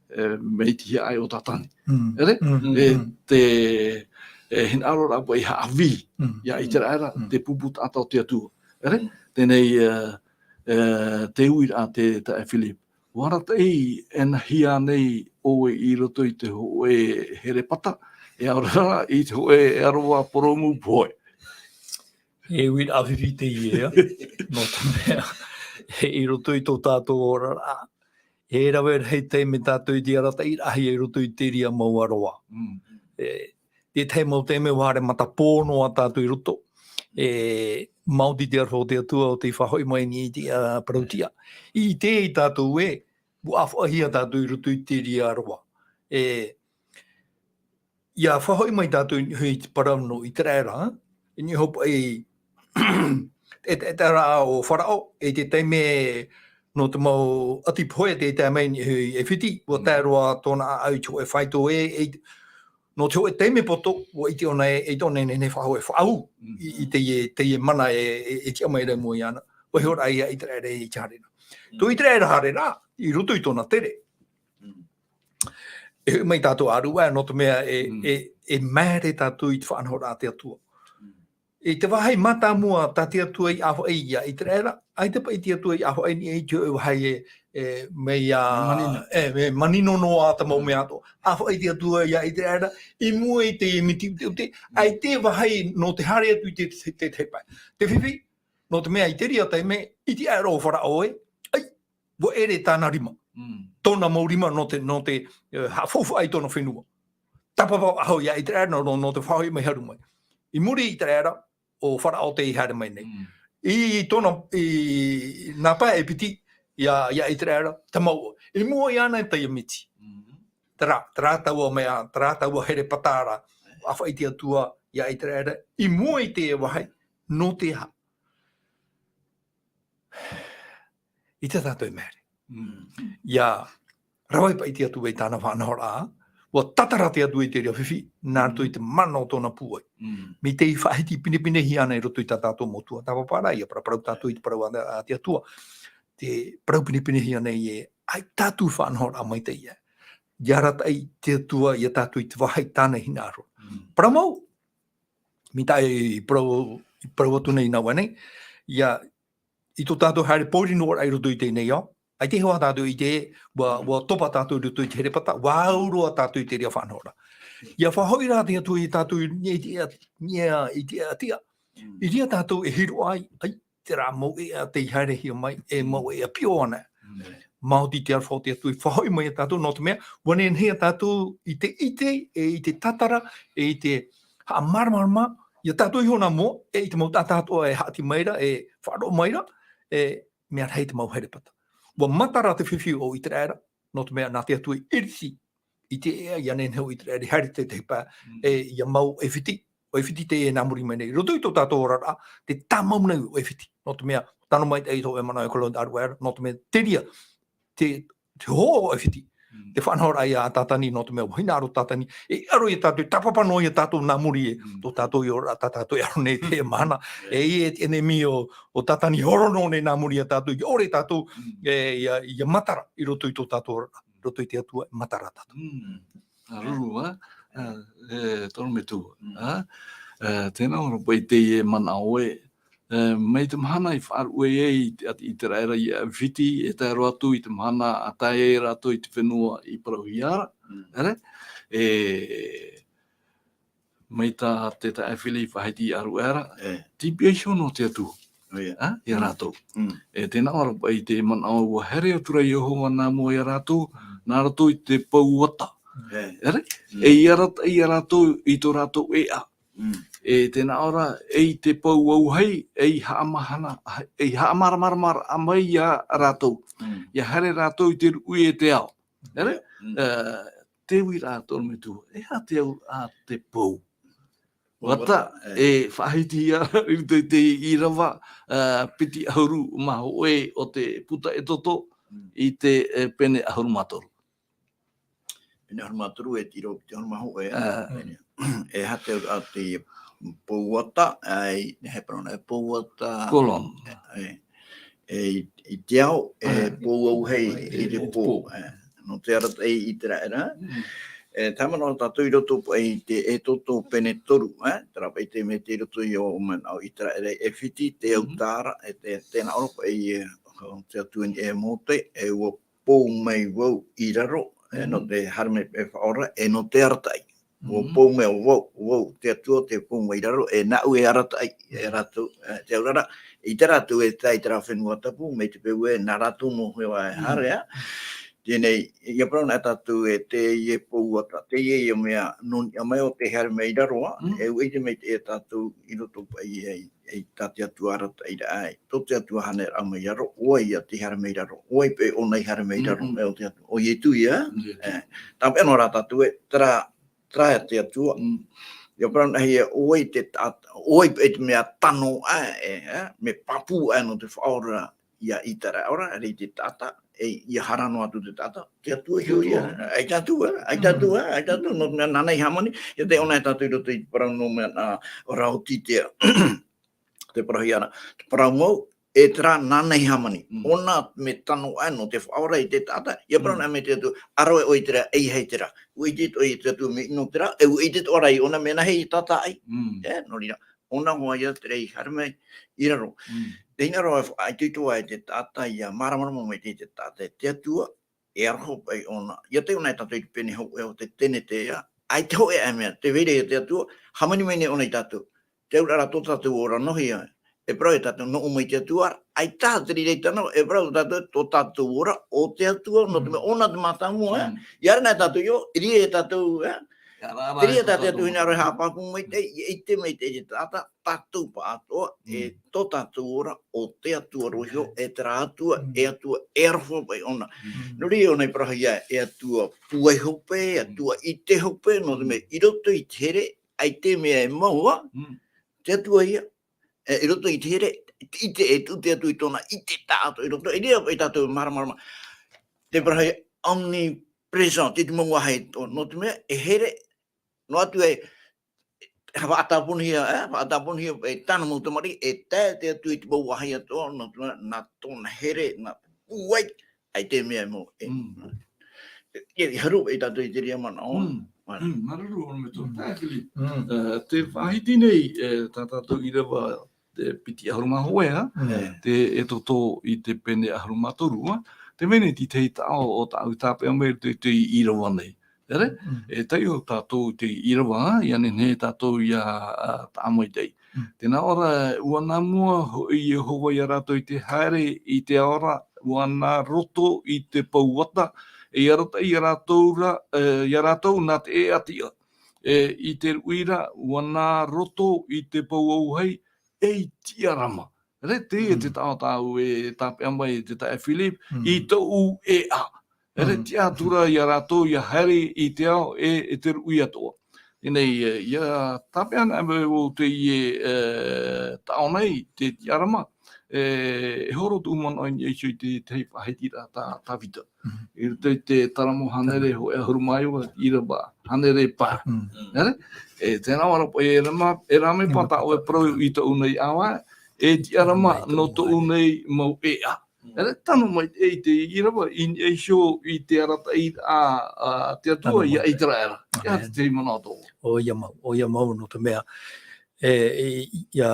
e, mai te hiaʻai o Tātane. ʻEre? E, te, e, hinaʻaro ra paʻi haʻavī, ia Iteraera, te pupu taʻata o te Atua. ʻEre? Teie nei, e, e, te uiraʻa te taeaʻe Philip. ʻUa arataʻi e nāhea nei ʻoe i roto i te hōʻē herepata, e ʻaore rā i te hōʻē ʻaroha purōmu pohe. E uiraʻa fifi teie, nō te mea, e, i roto i tō tātou oraraʻa, e rave rahi taime tātou i te arataʻiraʻahia i roto i te reira mau ʻaroha. E, te tahi mau taime ʻua haere matapō noa tātou i roto. E, maoti te aroha o te Atua ʻo tei faʻahoʻi mai nei i te, a, parautiʻa. I ʻite ai tātou ē, ʻua ʻāfaʻihia tātou i roto i te reira ʻaroha. E, ia faʻahoʻi mai tātou i niʻa i te parau nō Iteraera, i niʻa hoʻi paʻi, e, e, e te taʻata o Faraō, e te taime nō te mau ʻati pohe tē tae mai i niʻa i ʻAifiti, ʻua tae roa tōna ʻāʻau i te hōʻē faito ē, e, nō te hōʻē taime poto, ʻua ʻite ʻōna ē, ʻeita ʻōna e nehenehe e faʻahoʻi faʻahou i, i teie, teie mana e, e, e tiʻa mai ra i mua iāna. ʻUa hiʻo ra ia Iteraera i te haere ra. Tō Iteraera haere ra, i roto i tōna tere. E hoʻi mai tātou ʻāruʻa, nō te mea e, e, e maere tātou i te faʻanahoraʻa a te Atua. I te vāhi mātāmua tā te Atua i ʻāfaʻi ia Iteraera, ʻaita paʻi te Atua i ʻāfaʻi i niʻa i te hōʻē vāhi e, e, mea, e, e manino noa ā te mau mea atoʻa. ʻĀfaʻi te Atua ia Iteraera, i mua i te miti ʻuteʻute, ʻaita e vāhi nō te haere atu i te, te, te, te pae. Te fifi, nō te mea i te reira taime, i te ʻaero o Faraō ē, ʻai, ʻua ʻere tāna rima. Tōna mau rima nō te, nō te, e, haʻafaufaʻa i tōna fenua. Tāpapa faʻahou ia Iteraera nō, nō, nō te faʻahoʻi mai haru mai. I muri i Iteraera, ʻo Faraō tei haere mai nei. I tōna, i nā pae e piti, ia, ia Iteraera, te mau, i mua iāna i teie miti. Terā, terā taua mea, terā taua herepata ra, ʻāfaʻi te Atua ia Iteraera, i mua i te vāhi, nō te aha. I te tātou e maere. Ia, rave paʻi te Atua i tāna faʻanahoraʻa, ʻua tātara te Atua i te reira fifi, nā roto i te mana o tōna pūai. Mai tei faʻahiti pinepinehia ana i roto i tā tātou motu, tāpapa ra, ia paraparau tātou i te parau a, a te Atua, te parau pinepinehia nei ē, ʻaita tātou faʻanahoraʻa maitaʻi ē. Ia arataʻi te Atua ia tātou i te vāhi tāna hinaʻaro. Parau mau, mai tā i parau, i parau atu nei nā ʻō nei, ia, i tō tātou haere pōuri noa ra i roto i teie nei ao, ʻaita e hoa tātou i te, ʻua, ʻua topa tātou i roto i te herepata, ʻua au roa tātou i te reira faʻanahoraʻa. Ia faʻahoʻi rā te Atua ia tātou i te, i te, i te, i te, i te, i reira tātou e hiroʻa ai, ʻai, terā mau ʻēʻa tei haerehia mai, e mau ʻēʻa piʻo ana. Māoti te aroha o te Atua i faʻahoʻi mai ia tātou, nō te mea, ʻua nehenehe ia tātou i te ʻite, e i te tātara, e i te haʻamāramarama, ia tātou iho nā mua, e i te mau taʻata atoʻa e haʻati mai ra, e faʻaroʻo mai ra, e mea rahi te mau herepata. ʻUa matara te fifi o Iteraera, nō te mea nā te Atua i ʻiriti i te ʻēʻa ia nehenehe ʻo Iteraera i haere i te tahi pae, e ia mau ʻAifiti, ʻo ʻAifiti teie nā muri mai nei. Roto i tō tātou oraraʻa, tē tāmau nei ʻo ʻAifiti, nō te mea, tano maitaʻi tō ʻoe manaʻo e kolo te ʻaruʻaru, nō te mea te reira, te, te hōhoʻa ʻĒfiti, te faʻanahoraʻa ia a Tātani, nō te mea, hinaʻaro Tātani, e ʻaro ia tātou, tāpapa noa ia tātou nā muri e, tō tātou i ora, tā tātou e ʻaro nei te mahana, e, e, e ʻenemi o, o Tātani horo noa nei nā muri ia tātou, i ʻore tātou, e, ia, ia matara i roto i tō tātou ora, i roto i te Atua, e matara tātou. Mm. Aruru, a, e, e, toro me tu, a, e, tēnā ora paʻi teie manaʻo e, e, mai te mahana i faʻaruʻe ai i te, i te raʻera i ʻĒfiti, e tae roa atu i te mahana a tae ai rātou i te fenua i parauhia ra, ere? E, mai tā te taeaʻe Fili faʻahiti i ʻaruʻe ra, e, tipiaiho nō te Atua. A, ia rātou. E, tēnā ora paʻi te manaʻo ua here atu ra Iehova nā mua ia rātou, nā roto i te pou ata. Ere? E, ia rata, ia rātou i tō rātou ʻēʻa. E, tēnā ora, e i te pou auahi, e i haʻamahana, e i haʻamāramarama mai ia rātou. Ia here rātou i te ruʻi e te ao. Ere? E, te uiraʻa toro me tu. E aha te auraʻa te pou? Ua ata, e faʻahiti ia, i te, te ʻīrava, e, piti ʻahuru mā hōʻē o te puta ʻEtoto, i te, e, pene ʻahuru mā toru. Pene ʻahuru mā toru e tiro piti ʻahuru mā hōʻē, e, e aha te auraʻa te pou ata, ai, e parau nā, e pou ata. Colon. E, e, i te ao, e pou auahi i te pō. E, nō te arataʻi i te raʻera. E, tae mai noa tātou i roto paʻi i te ʻEtoto pene toru, e, terā paʻi te mea tei roto i ō manaʻo i te raʻera i ʻĒfiti, te autaʻa ra, e te, tēnā ora paʻi, e, te Atua i niʻa ia Mōte, e ua pou mai vau i raro, e, nō te haere mai e Faʻaora, e nō te arataʻi. Ua pou mai vau, vau, te Atua, tē pou mai i raro, e nāʻu e arataʻi, e rātou, e, te auraʻa, i te rātou e tae i terā fenua tapu, mai te peu ē, nā rātou noa hoʻi e haere, a. Teie nei, ia parau nā tātou e teie pou ata, teie ia mea nō niʻa mai o tē haere mai i raro, a, e ʻua ʻite maitaʻi tātou i roto paʻi i, i, i tā te Atua arataʻiraʻa, tō te Atua hānere mai i raro, ʻo vai ia tē haere mai i raro, ʻo vai paʻi ʻōna i haere mai i raro, e ʻo te Atua, ʻo Ietu ia, e, tāpeʻa noa rā tātou e, terā, terā te Atua. Ia parau nā hea, ʻo vai te ta-, ʻo vai paʻi te mea tano aʻe, e, e, mea pāpū aʻe nō te Faʻaora ia ʻĪteraʻera, ʻere i te taʻata, e, ia haere noa atu te taʻata, te Atua iho ia, ʻaita atu, e, ʻaita atu, e, ʻaita atu, nō te mea nāna i hāmani, ia tē ʻōna e tātou i roto i te parau nō mea nā, ʻo Raotitea. Te parauhia ra, te parau mau, e terā nāna i hāmani. ʻŌna mea tano aʻe nō te Faʻaora i te taʻata, ia parau nā mai te Atua, ʻa roe ʻoe i terā, ʻeiaha i terā. ʻUa ʻite atoʻa te Atua mea ʻino terā, e ʻua ʻite atoʻa rā ʻoia nā mea nāhea i tātaʻi. E, nō reira, ʻōna hoʻi ia terā i haere mai i raro. Te hinaʻaro e faʻaitoito ai te taʻata ia māramarama mai te, te taʻata, te Atua, e aroha paʻi ʻōna. Ia tē ʻōna e tātou i te pene hōʻē o te Tenetea, ʻaita hoʻi e mea, tē vai ra ia te Atua, hāmani mai nei ʻōna ia tātou. Te auraʻa ra tō tātou ora nō hea, e parau ia tātou, nō ʻō mai te Atua, ʻaita te reira i tano, e parau tātou, tō tātou ora, ʻo te Atua, nō te mea ʻōna te mātāmua, e? Ia rā nā tātou iho, i reira ia tātou, e? Te reira tā te Atua hinaʻaro e haʻapāpū mai te, i, i te mai te, te taʻata, tātou pāʻatoʻa, e tō tātou ora, ʻo te Atua roa iho, e terā Atua, e Atua, e aroha paʻi ʻōna. Nō reira ʻōna i parauhia, e Atua pūai hope, e Atua ʻite hope, nō te mea, i roto i te here, ʻaita e mea e mau, a? Te Atua ia, e, i roto i te here, ʻite, e tuʻu te Atua i tōna ʻite taʻatoʻa i roto, i reira paʻi tātou māramarama. Te parauhia omnipresent, i te mau vāhi atoʻa, nō te mea, e here, noa atu e, e faʻatāponihia, e, faʻatāponihia, e tāna mau tamariʻi, e tae te Atua i te mau vāhi atoʻa, nō te mea, nā tōna here, nā pūai, ʻaita e mea e mau, e. E, e, e haru e tātou i te reira manaʻo. Māuruuru, ʻorometua. Taeaʻe Fili. E, tē faʻahiti nei, e, tā tātou ʻīrava te piti ʻahuru mā hōʻē, a? Te Exodo i te pene ʻahuru mā toru, a? Tē vai nei te tahi taʻo ʻo tāʻu tāpeʻa mai i te, te ʻīrava nei. Ere? E taiʻo tātou te ʻīrava, a? ʻIa nehenehe tātou ʻia, a, taʻa maitaʻi. Tēnā ʻōna, ʻua nā mua hoʻi Iehova ia rātou i te haere i te ao ra, ʻua nā roto i te pou ata, e ʻia arataʻi ia rātou ra, e, ia rātou nā te ʻēʻa tiʻa. E, i te ruʻi ra, ʻua nā roto i te pou auahi, e i tiʻarama. Ere, teie te taʻo tāʻu e tāpeʻa mai e te taeaʻe Philip, i tōʻu ʻēʻa. Ere, tiʻa atu ra ia rātou ʻia haere i te ao e, e te ruʻi atoʻa. Teie nei, e, ʻia tāpeʻa anaʻe mai vau teie, e, taʻo nei, te tiʻarama. e, e horo tōʻu manaʻo i niʻa iho i te, te faʻahitiraʻa tā, Tāvita. Mhm. I roto i te Taramo hānere hōʻē ʻahuru mā iva, ʻīrava hānere pae. Mm. Nē reira? E, tēnā ʻoe ra, e rā mea, e rā mea paʻi tā ʻoe e parau i tōʻu nei ʻāvae, e tiʻa ra mā nō tōʻu nei mau ʻēʻa. Nē reira, tano mai, e, te ʻīrava, i niʻa iho i te arataʻi a, a te Atua ia ʻĪteraʻera. ʻĒmene. ʻIa te manaʻo atoʻa. ʻOia mau, ʻoia mau nō te mea, e, e, ʻia,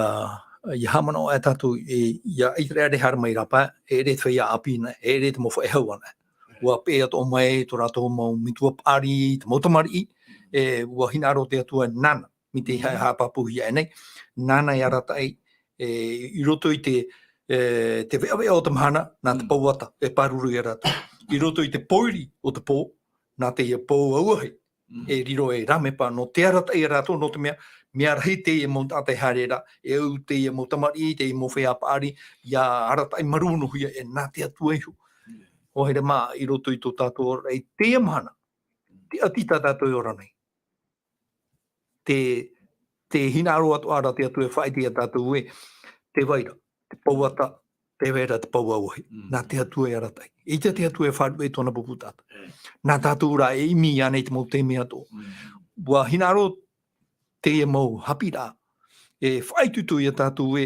ʻia haʻamanaʻo ā tātou, e, ia ʻĪteraʻera e haere mai i rāpae, e ʻere te feiā ʻāpī nei, e ʻere te mau faʻehau anaʻe. ʻUa peʻe atoʻa mai tō rātou mau metua paʻari, te mau tamariʻi, e, ʻua hinaʻaro te Atua nāna, mai te ha-, haʻapāpūhia aʻe nei, nāna e arataʻi, e, i roto i te, e, te veʻaveʻa o te mahana, nā te Mm. pouata, e pāruru ia rātou. I roto i te pōiri o te pō, nā teie pō auahi, Mm. e riro ei rāmepa nō te arataʻi ia rātou, nō te mea, mea rahi teie mau taʻata e haere ra, e au teie mau tamariʻi, teie mau feiā paʻari, ʻia arataʻi marū noa hia e nā te Atua iho. Mm. ʻO haere mā i roto i tō tātou ora i teie mahana, te ʻati tā tātou e ora nei. Te, te hinaʻaro atoʻa ra te Atua e faʻaʻite ia tātou ē, tē vai ra te pouata, tē vai ra te pō auahi. Mm. Nā te Atua e arataʻi. ʻEita te Atua e faʻaruʻe i tōna pupu taʻata. Mm. Nā tātou rā e ʻimi iāna i te mau taime atoʻa. Mm. ʻUa hinaʻaro teie mau haʻapiʻiraʻa, e faʻaitoito ia tātou ē,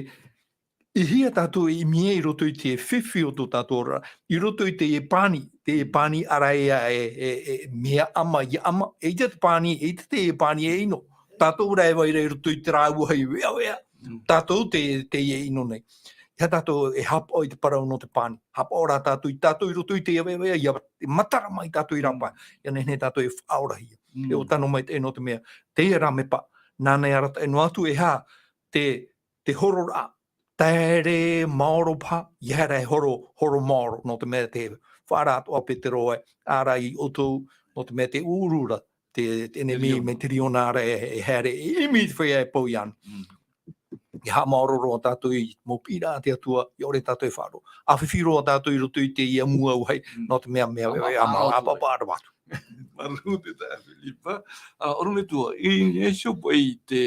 i hea tātou e ʻimi ai i roto i te fifi o tō tātou ora, i roto i teie pani, teie pani ʻaraʻi e, e, e, mea ʻama, ʻia ʻama, ʻeita te pani, ʻeita teie pani e ʻino. Tātou rā e vai ra i roto i terā auahi veʻaveʻa. Mm. Tātou te, teie e ʻino nei. ʻEiaha tātou e haʻapaʻo i te parau nō te pani. Haʻapaʻo rā tātou i, tātou i roto i teie veʻaveʻa, ʻia matara mai tātou i rāpae. Mm. ʻIa nehenehe tātou e faʻaorahia. Mm. E ʻo tano maitaʻi nō te mea, teie rāmepa, nāna e arataʻi noa atu e aha te, te hororaʻa, taere maoro paha, ʻia haere e horo, horo maoro, nō te mea te faʻaara atoʻa Petero ē, ʻaore rā ia ʻoutou, nō te mea te ʻūʻuru ra, te, te ʻenemi, Tiriona. Mai Tiriona ra e, e haere, e ʻimi i te feiā e pau iāna. Mm. ʻIa haʻamaoro roa tātou i te mau piʻiraʻa a te Atua, ʻia ʻore tātou e faʻaroʻo. ʻA fifi roa tātou i roto i teie mua auahi, Mm. nō te mea, mea, Ā, mea, ā, mea, ā, ā, ā, ā, ā, ā, ā. Māuruuru te taeaʻe Filipa. Ā, ʻorometua, i, i niʻa iho paʻi i te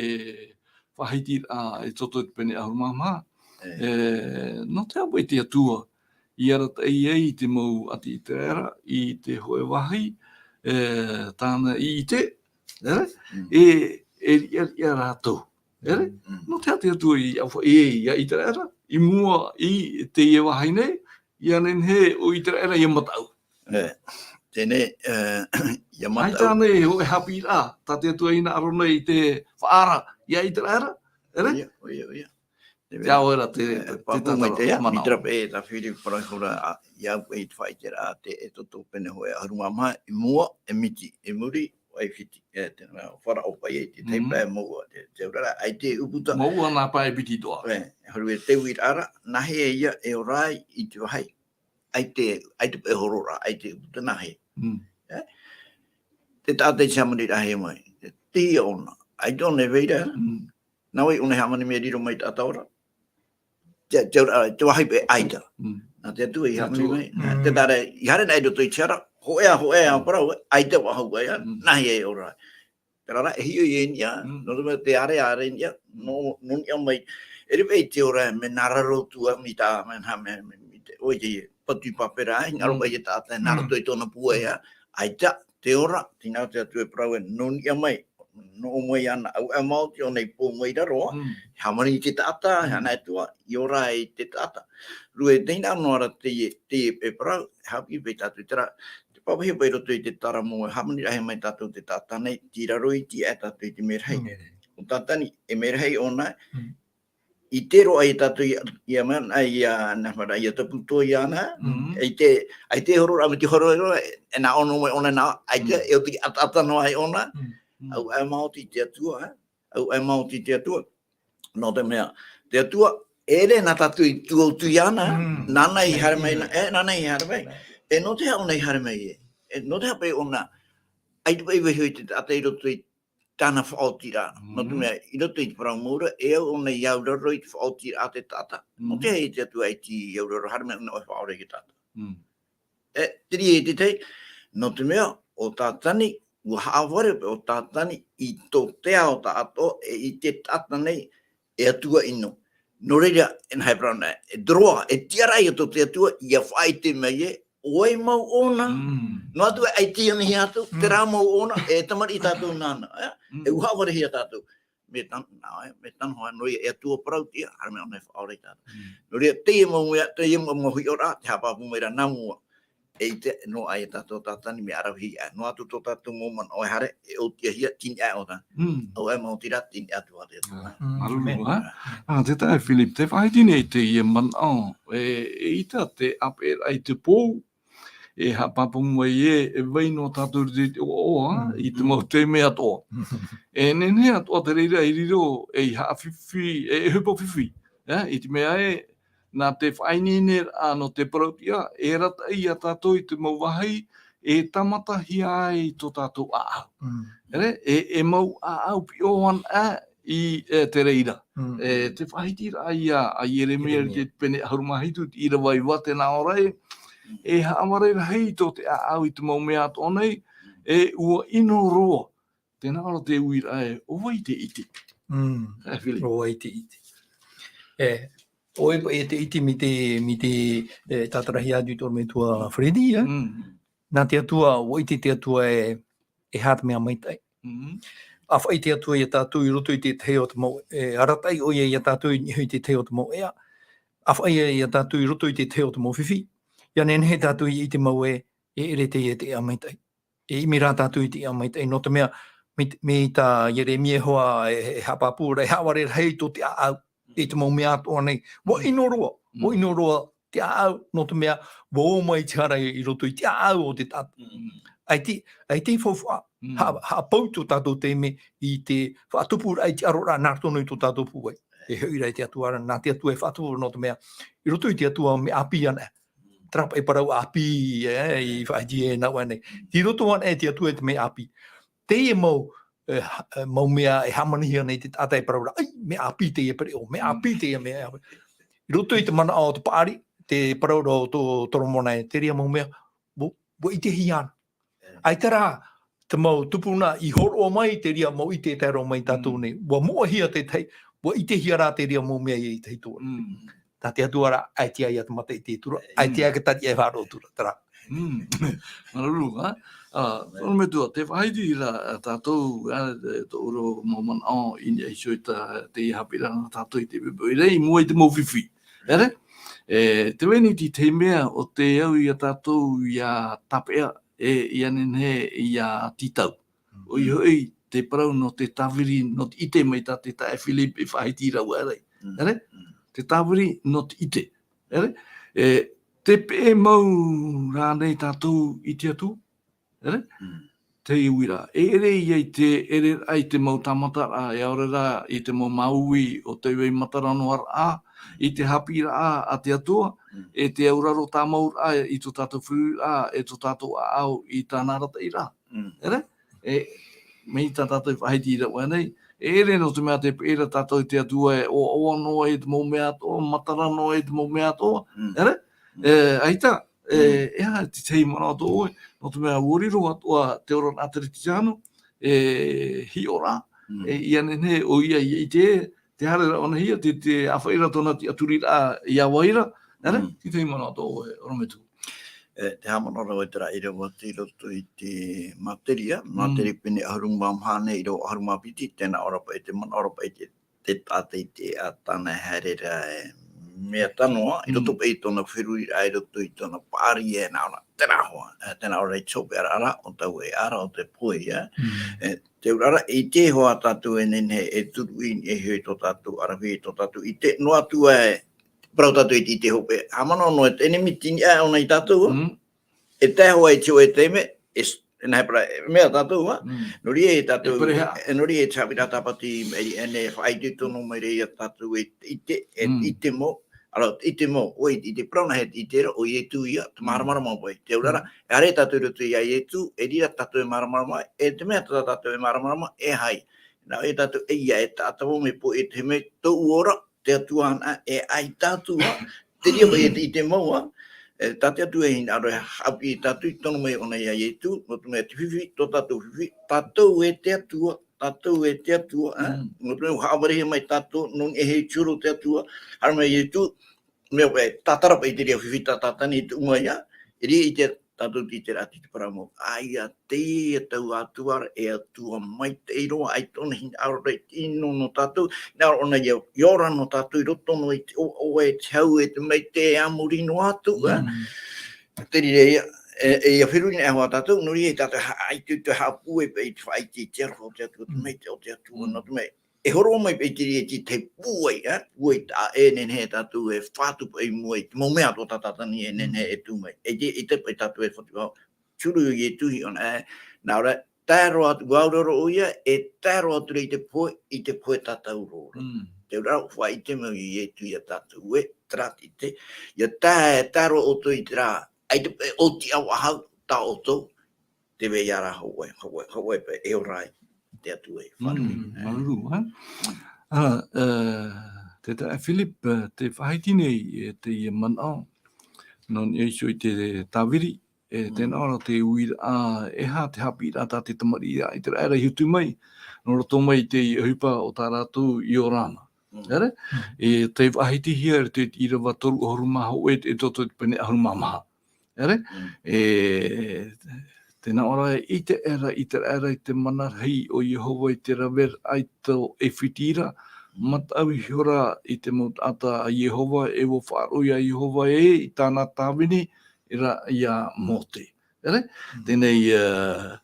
faʻahitiraʻa, ā, Exodo te pene ʻahuru mā maha. E. E, nō te aha paʻi te Atua i arataʻi ai te mau ʻāti ʻĪteraʻera i te hōʻē vāhi, e, tāna i ʻite, e, Mm. e, e riʻariʻa rātou. E, Mm. nō te aha te Atua i ʻāfaʻi ai ia ʻĪteraʻera, i mua i teie vāhi nei, ʻia nehenehe ʻo ʻĪteraʻera ʻia mataʻu. E, teie nei, e, ʻia mataʻu. ʻAita ānei hōʻē haʻapiʻiraʻa, tā te Atua i hinaʻaro nei i te faʻaara ia ʻĪteraʻera, e? ʻOia, ʻoia, ʻoia. Te ʻāvae ra te, E, te, te pāpū mai tātara te, ā, manaʻo. Mītera paʻi tā Filipa parau iho ra, ā, ʻia au i te faʻaʻiteraʻa, te Exodo pene hōʻē ʻahuru mā maha, i mua, e miti, i muri, ʻo ʻAifiti, e, te mea, ʻo Farao paʻi, te tahi Mm. pae mau, te, te auraʻa, ʻaita e ʻūputa. Mau ana pae piti toa. E, huru e te uiraʻa ra, nāhea ïa e ora ai i te vāhi. ʻAita, ʻaita paʻi e horo ra, ʻaita e ʻūputa nāhea. Mm. E? Te taʻata i te hāmani ra e haere mai. Te, te ʻōna. ʻAita ʻōna e vai ra. Mm. Nā vai ʻōna e hāmani mai e riro mai te taʻata ora. Te, te, ā, te vāhi paʻi ʻaita. Mm. Nā te Atua i Te hāmani Atua. mai. Mm. Te taʻata i haere na i roto i te hara, hōʻē ā, hōʻē ā Mm. parau, ʻaita vāhi paʻi ā, Mm. nāhea e ora ai. Terā rā, e hiʻo ïa i niʻa, Mm. nō te mea te ārea, ārea i niʻa, nō, nō niʻa mai. E rave i te ora, mea nā raro atu ā, mai tā, mai nā, mai, mai, mai te, ʻoia, patu i Pāpera, e hinaʻaro Mm. paʻi te taʻata, nā Mm. roto i tōna pūai ā, ʻaita, te ora, tē hinaʻaro te Atua e parau ē, nō niʻa mai, nō ʻō mai ana, ʻauaʻe maoti ʻōna i pō mai raro, Mm. hāmani i te taʻata, Mm. ana e tua, i ora ai te taʻata. Rue, tē hinaʻaro noa ra teie, teie e parau, haʻapiʻi paʻi tātou i terā, te pāpaʻihia paʻi i roto i te Taramo, e hāmani rahi mai tātou te taʻata nei, tei raro iti aʻe tātou i te merahi. Mm. ʻO Tātani, e merahi ʻōna, Mm. ʻite roa ai tātou ia, ia mea, ia, nā hea ra, ia taputoa iāna, Mm. ʻaita, ʻaita e horo ra, mai te horo ra, e nā ʻōna mai ʻōna nā, ʻaita, Mm. e oti ʻataʻata noa ai ʻōna, Mm. Mm. ʻauaʻe maoti te Atua, ē? ʻAuaʻe maoti te Atua. Nō te mea, te Atua, e ʻere nā tātou i tuʻu atu iāna, Mm. nāna i haere mai, e, nāna i haere mai. E nō te aha ʻōna i haere mai ē? E nō te aha paʻi ʻōna, ʻaita paʻi e vaiiho i te taʻata i roto i tāna faʻaotiraʻa. Nō te Mm. mea, i roto i te parau mau ra, e au ʻōna i auraro i te faʻaotiraʻa a te taʻata. Nō Mm. te aha te Atua e iti i auraro, haere mai ʻōna ʻo faʻaora i te taʻata. Mm. E, te reira tētahi, nō te mea, ʻo Tātani, ʻua haʻavare paʻi ʻo Tātani i tō te ao taʻatoʻa, e i te taʻata nei, e atua ʻino. Nō reira, e nā hea parau nei, e droit, e tiʻaraʻa ia tō te Atua, ʻia faʻaʻite mai ē, ʻo vai mau ʻōna. Mm. Noa atu e ʻaita anei atu, Mm. terā mau ʻōna, e tamariʻi tātou nāna, ē? Mm. E ʻua haʻavarehia tātou. Mea tano, nā, ē, mea tano hoʻi, nō reira, e Atua parau atu ia, haere mai ʻōna e faʻaora ia tātou. Mm. Nō reira, teie mau mea, teie mau, mau hiʻoraʻa, te haʻapāpū mai ra nā mua. E ʻite noa aʻe ia tātou Tātani mea ʻaravihi aʻe. Noa atu tō tātou mau manaʻo e haere, e ʻōtiʻahia, tini aʻe ʻōna. Mm. ʻAuē, maoti rā, tini atu ā te Atua. Ah, Mm. māuruuru, Amen. ā? Ā, te taeaʻe Philip, tē faʻahiti nei teie manaʻo, e, eʻita te ʻāpeʻeraʻa i te pou, e haʻapāpū mai ē, e vai noa tātou i te ʻoaʻoa, Mm, i te mm. mau taime atoʻa. E nehenehe atoʻa te reira i riro, ei haʻafifi, e, e ʻohipa fifi, ē, i te mea ē, nā te faʻaineineraʻa nō te parautiʻa, e arataʻi ia tātou i te mau vāhi, e tāmatahia ai tō tātou ʻāʻau. Mm. Ere, e, e mau ʻāʻau piʻo ana i, e, te reira. Mm. E, te faʻahitiraʻa ia a Ieremia i Ieremia. te pene ʻahuru mā hitu, i te ʻīrava iva, tē nā ʻō ra ē, e haʻavare rahi tō te ʻāʻau i te mau mea atoʻa nei, e ʻua ʻino roa. Tē nā ʻō ra te uiraʻa ē, ʻo vai te ʻite? Mm. E, Philip. ʻO vai te ʻite? E, ʻoia paʻi te ʻite mai te, mai te, e, tātarahia atu i tō metua Freddy, ē? Mm. Nā te Atua, ʻua ʻite te Atua ē, e aha te mea maitaʻi. Mm. ʻA faʻaʻite atu ia tātou i roto i te tahi o te mau, e, arataʻi ʻoia ia tātou i niʻa i te tahi o te mau ʻea. ʻA faʻaʻite ia tātou i roto i te tahi o te mau fifi. ʻIa nehenehe tātou i ʻite mau ē, e ʻere teie te ʻea maitaʻi. E ʻimi rā tātou i te ʻea maitaʻi, nō te mea, mai, mai tā Ieremia e hoa, e, e haʻapāpū ra, e haʻavare rahi tō te ʻāʻau, i te mau mea atoʻa nei. ʻUa ʻino roa, ʻua Mm. ʻino roa te ʻāʻau, nō te mea, ʻua ō mai te hara i roto i te ʻāʻau o te taʻata. Mm. ʻAita, ʻaita i faufaʻa, Mm. ha, haʻapau tō tātou taime i te faʻatupuraʻa i te ʻaroraʻa nā roto noa i tō tātou pūai. E hoʻi ra i te Atua ra, nā te Atua e faʻatupu nō te mea, i roto i te Atua mea ʻāpī ana. Terā paʻi parau ʻāpī, e, i faʻahiti e nā ʻō nei. Tei roto ana e te Atua e te mea ʻāpī. Teie mau, e, ha-, e, mau mea e hāmanihia nei te taʻata e parau ra, ai, mea ʻāpī teie pereʻoʻo, mea Mm. ʻāpī teie mea. I roto i te manaʻo o te paʻari, te parau ra o tō Toromona ē, te reira mau mea, ʻua, ʻua ʻitehia ana. ʻAita rā, te mau tupuna i hōroʻa mai, te reira mau ʻite e tae roa mai tātou Mm. nei. ʻUa moʻehia te tahi, ʻua ʻitehia rā te reira mau mea i tahi atu. Mm. Nā te Atua rā, ʻaita ia te mata i te tura, ʻaita ia te tariʻa e faʻaroʻo atu ra, terā. Mm. Māuruuru, ā? Ā, Amen. Orometua, tē faʻahiti ra, ā, tātou, ā, tō ʻoe mau manaʻo i niʻa iho i tā, teie haʻapiʻiraʻa nā tātou i te poʻipoʻi ra, i mua i te mau fifi. Ere? E, tē vai nei te tahi mea ʻo tē au ia tātou ʻia tāpeʻa, e, ʻia nehenehe ʻia tītau. Mm. ʻOia hoʻi, te parau nō te tāviri, nō te ʻite mai tā te taeaʻe Philip i faʻahiti ra ʻoia ra. Mm. Ere? Mm. Te tāviri nō te ʻite. Ere? E, tē peʻe mau rānei tātou i te Atua? Ere? Mm. Te uiraʻa. E ʻere ia i te ʻereraʻa i te mau tāmataraʻa, e ʻaore rā i te mau māuiui o te vai matara noa ra, i te haʻapiʻiraʻa a te Atua, Mm. e te auraro tāmauraʻa i tō tātou feruriraʻa, e tō tātou ʻāʻau i tāna arataʻiraʻa. Mm. Ere? E, mai tā tātou e faʻahiti ra ʻoia nei, e ʻere nō te mea tē peʻe ra tātou i te Atua e ʻoaʻoa noa i te mau mea atoʻa, matara noa i te mau mea atoʻa, Mm. ere? Mm. E, ʻaita, e, Mm. e aha te tahi manaʻo tō ʻoe, nō te mea ʻua riro atoʻa te oraraʻa Teretisiano, e, hiʻo ra, Mm. e, ʻia nehenehe ʻoia ʻia ʻite, tē haere ra ʻōna hia, te, tē ʻāfaʻi ra tōna tiʻaturiraʻa iā vai ra, ere? Mm. Te tahi manaʻo tō ʻoe, Orometua. E, te haʻamanaʻo ra vau i terā ʻīrava i roto i te Materia, Mm. Materia pene ʻahuru mā maha nei, ʻīrava ʻahuru mā piti, tē nā ʻō ra paʻi te manaʻo ra paʻi te, te taʻata ʻite ʻa tāna e haere ra e mea tano ā, i roto Mm. paʻi i tōna feruriraʻa, i roto i tōna paʻari e nā ʻō ra, terā hoʻi, e, tē nā ʻō ra i te hopeʻaraʻa ra, ʻo taua ʻeʻa ra, ʻo te pohe, ē. Mm. E, te auraʻa ra, ʻite hoʻi tātou e nehenehe e turuʻi i niʻa iho i tō tātou ʻaravihi, i tō tātou ʻite, noa atu ā e, parau tātou i te ʻite hopeʻa. Haʻamanaʻo noa, e te ʻenemi tini aʻe ʻōna ia tātou, ā? Mm. E tae hoʻi i te hōʻē taime, e s-, e nā hea parau, e mea tātou, ā? Mm. Nō reira e tātou, E perehaʻa. e, nō reira e te haʻapiʻiraʻa Tāpati i maʻiri aʻe nei, e faʻaitoito noa mai ra ia tātou e te ʻite, e Mm. ʻite mau, ʻaore, ʻite mau, ʻoia, i te parau nā hea te ʻite ra, ʻo Ietu ia, te Mm. māramarama paʻi. Te auraʻa ra, Mm. e haere tātou i roto iā Ietu, e reira tātou e māramarama, e te mea tā tātou e māramarama, e aha ia? Nā ʻō ia tātou, e ʻia, e taʻata mau mea poʻi, e te mea tōʻu ora, te Atua anaʻe, e ʻaita atu ā, te reira paʻi e te ʻite mau ā, e, tā te Atua e hinaʻaro e haʻapiʻi ia tātou i tono mai ʻōna iā Ietu, nō te mea te fifi, tō tātou fifi, tātou e te Atua, tātou e te Atua, ā? Mm. Nō te mea, ʻua haʻavarehia mai tātou, nō niʻa iho i te huru o te Atua, haere mai Ietu, mea paʻi, tātara paʻi te reira fifi tātātani i tuʻu mai, ā? E ʻite tātou i te reira atu i te parau mau. ʻA ia, teie taua Atua ra, e Atua maitaʻi roa, ʻaita ʻōna i hinaʻaro ra i te ʻino nō tātou, hinaʻaro ʻōna ia, ia ora nō tātou i roto noa i te ʻoaʻoa, e te hau, e te maitaʻi, e a muri noa atu, ā? Mm. Te reira ia, e, e ia feruri nei hoʻi tātou, nō reira tātou e haʻaitoito, haʻapūai paʻi i te faʻaʻite i te aroha o te Atua, te Mm. maitaʻi o te Atua, Mm. nō te mea, e hōroʻa mai paʻi te reira i te tahi pūai, ā, pūai taʻa ʻē e nehenehe tātou e fatu paʻi i mua i te mau mea atoʻa tātātani e nehenehe Mm. e tū mai. E te, e te paʻi tātou e fatu au, te huru o Ietu i ʻōna, ā, nā ʻō ra, tae roa atu, ʻua auraro ʻoia, e tae roa atu ra i te pohe, i te pohe tātauro ra. Mm. Te reira, ʻua faʻaʻite mai Ietu ia tātou ē, terā te ʻite, ia tae, tae roa ʻoutou i terā, ʻaita paʻi ʻōtiʻa faʻahou tā ʻoutou, tē vai ra hōʻē, hōʻē, hōʻē paʻi e ora ai te Atua e fārerei. Mm, māuruuru, ā? Ā, ā, te taeaʻe Philip, ā, tē faʻahiti nei, e, teie manaʻo, nō niʻa iho i te tāviri, e, Mm. tēnā ora te uiraʻa, e aha te haʻapiʻiraʻa tā te tamariʻi a ʻĪteraʻera i hitu mai, nō roto mai i te ʻohipa o tā rātou ʻiorana. Mm. ʻEre? Mm. E, tē faʻahitihia ra te, te ʻīrava toru ʻahuru mā hōʻē, e, e toto i te pene ʻahuru mā maha. ʻEre? Mm. E, tēnā ora e ʻite ra ʻĪteraʻera i te mana rahi o Iehova i te raveraʻa i tō ʻAifiti ra, Mm. mataʻu ihora i te mau taʻata a Iehova, e ʻua faʻaroʻo ia Iehova ē i tāna tāvini, ra ia Mōte. ʻEre? Mm. Teie nei, ā,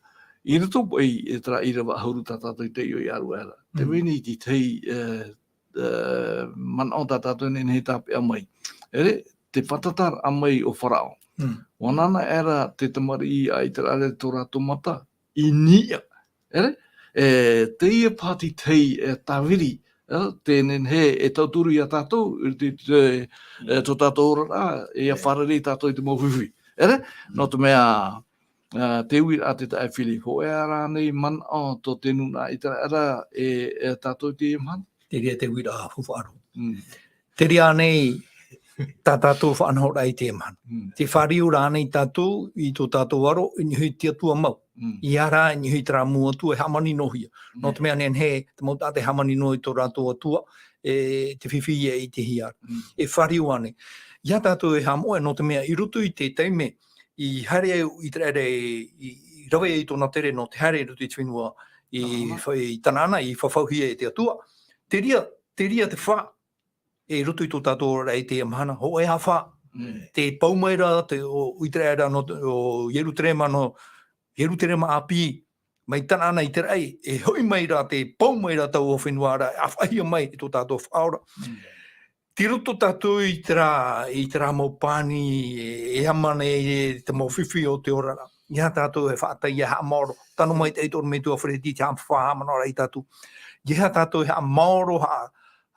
i roto paʻi i terā ʻīrava ʻahuru tā tātou i taiʻo i ʻaruʻa ra. Tē Mm. vai nei te tahi, ā, ā, manaʻo tā tātou e nehenehe e tāpeʻa mai. ʻEre? Te fātataraʻa mai o Faraō. Mm. ʻUa ʻanaʻanatae ra te tamariʻi a ʻĪteraʻera i tō rātou mata i niʻa. ʻEre? E, teie paha te tahi, e, tāviri, e, tē nehenehe e tauturu ia tātou, i te, te, e, tō tātou oraraʻa, e, ia Right. fārerei tātou i te mau fifi. ʻEre? Mm. Nō te mea, ā, te uiraʻa a te taeaʻe Philip, hōʻē ā rānei manaʻo tō te nūnaʻa ʻĪteraʻera e, e tātou i teie mahana? Te reira te uiraʻa faufaʻa roa. Mm. Te reira ānei tā tātou faʻanahoraʻa i teie mahana? Mm. Tē fāriu ra ānei tātou i tō tātou aro, i niʻa i te Atua mau? Mm. ʻEiaha, i niʻa i terā mau Atua e hāmanino hia. Nō Mm. te mea nehenehe, te mau taʻata e hāmanino i tō rātou Atua, e te fifi ia e ʻitehia ra. Mm. E fāriu ānei. ʻEiaha tātou e haʻamoʻe, nō te mea i roto i te taime, i haere ai ʻĪteraʻera i, i, i rave ai tōna tere nō te haere i roto i te fenua, i Kanana. fa-, i Tanaana, i fafauhia e te Atua. Te reira, te reira te fā, i roto i tō tātou oraraʻa i teie mahana, hōʻē ā fā. Mm. Tē pau mai ra te, ʻo ʻĪteraʻera nō, ʻo Ierutarema nō, Ierutarema ʻāpī, mai Tanaana i te raʻi, e hoʻi mai ra, tē pau mai ra taua fenua ra, ʻāfaʻihia mai e tō tātou Faʻaora. Mm. Tei roto tātou i terā, i terā mau pani, e, e hāmani ai te mau fifi o te oraraʻa. ʻEiaha tātou e faʻatae, e haʻamaoro. Tano maitaʻi tō ʻorometua Fred i te haʻa-, haʻamanaʻo ra ia tātou. ʻEiaha tātou e haʻamaoro, haʻa-,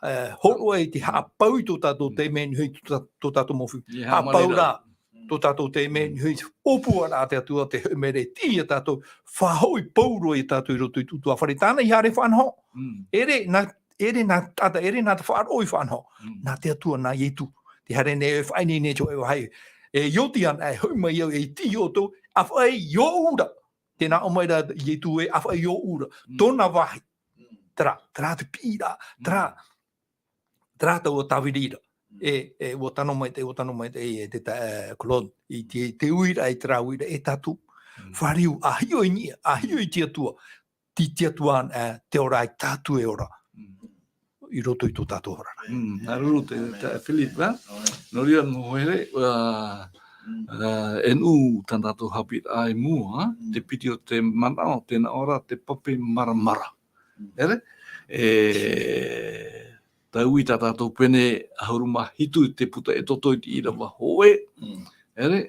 e, hōroʻa i te haʻapau i tō tātou Mm. taime i niʻa i tō tā-, tō tātou mau fifi. E haʻamau Haʻapau ra. ra tō tātou taime Mm. i niʻa i te ʻōpuaraʻa a te Atua, tē hoʻi mai ra e tiʻi ia tātou, faʻahoʻi pauroa ia tātou i roto i te ʻutuāfare. Tāna i haere faʻanaho. Mm. ʻEre nā, ʻere nā taʻata, ʻere nā te faʻaroʻo i faʻanaho. Mm. Nā te Atua, nā Ietu. Tē haere nei e faʻaineine i te hōʻē vāhi. E oti ana, e hoʻi mai au, e tiʻi ʻoutou, ʻāfaʻi i ʻō ra. Tē nā ʻō mai ra Ietu ē, ʻāfaʻi i ʻō ra. Mm. Tōna vāhi. Mm. Terā, terā te piʻiraʻa, terā, Mm. terā taua tāviri ra. Mm. E, e, ʻua tano maitaʻi, ʻua tano maitaʻi, e, te ta-, e, Claude, i te, te uiraʻa, i terā uiraʻa, e tātou. Mm. Fāriu, ʻa hiʻo i niʻa, ʻa hiʻo i te Atua. Tei te Atua, e, te ora ai tātou e ora. Mm. I roto i tō tātou oraraʻa. Mm, māuruuru te, te Philip, ā? Nō reira, nō here, ā, Mm. ā, e nuʻu tā tātou haʻapiʻiraʻa i mua, Mm. te piti o te manaʻo, tēnā ora, te pape maramara. Mm. ʻEre? E, taui tā tātou pene ʻahuru mā hitu i te puta ʻEtoto i te ʻīrava hōʻē. Mm. ʻEre?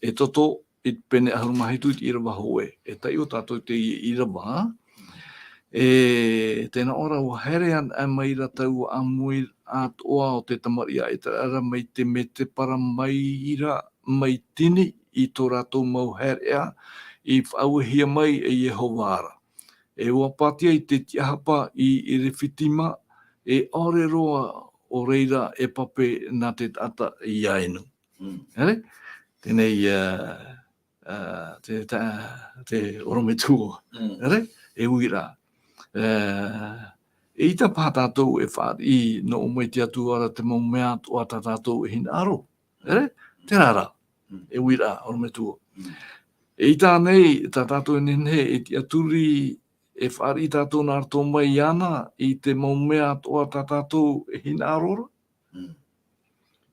ʻEtoto i te pene ʻahuru mā hitu i te ʻīrava hōʻē. E taiʻo tātou i te ʻīrava, ā? E, tēnā ora ʻua haere ana mai ra taua ʻāmui atoʻa o te tamariʻi a ʻĪteraʻera mai te Medebara mai ra, mai Tini i tō rātou mau haereʻa i faʻauehia mai e Iehova ra. E ʻua pātia i te tiʻahapa i, i Refitima, e ʻaore roa ʻo reira e pape nā te taʻata ʻia inu. Mm. ʻEre? Teie nei, ā, ā, te, ta-, te ʻorometua. Mm. ʻEre? E uiraʻa. E, eʻita paha tātou e fāriʻi nō ʻō mai te Atua ra te mau mea atoʻa tā tātou e hinaʻaro. E, terā rā, e uiraʻa, ʻorometua. Eʻita nei, tā tātou e nehenehe, e tiʻaturi, e fāriʻi tātou nā roto mai iāna, i te mau mea atoʻa tā tātou e hinaʻaro ra. Mm.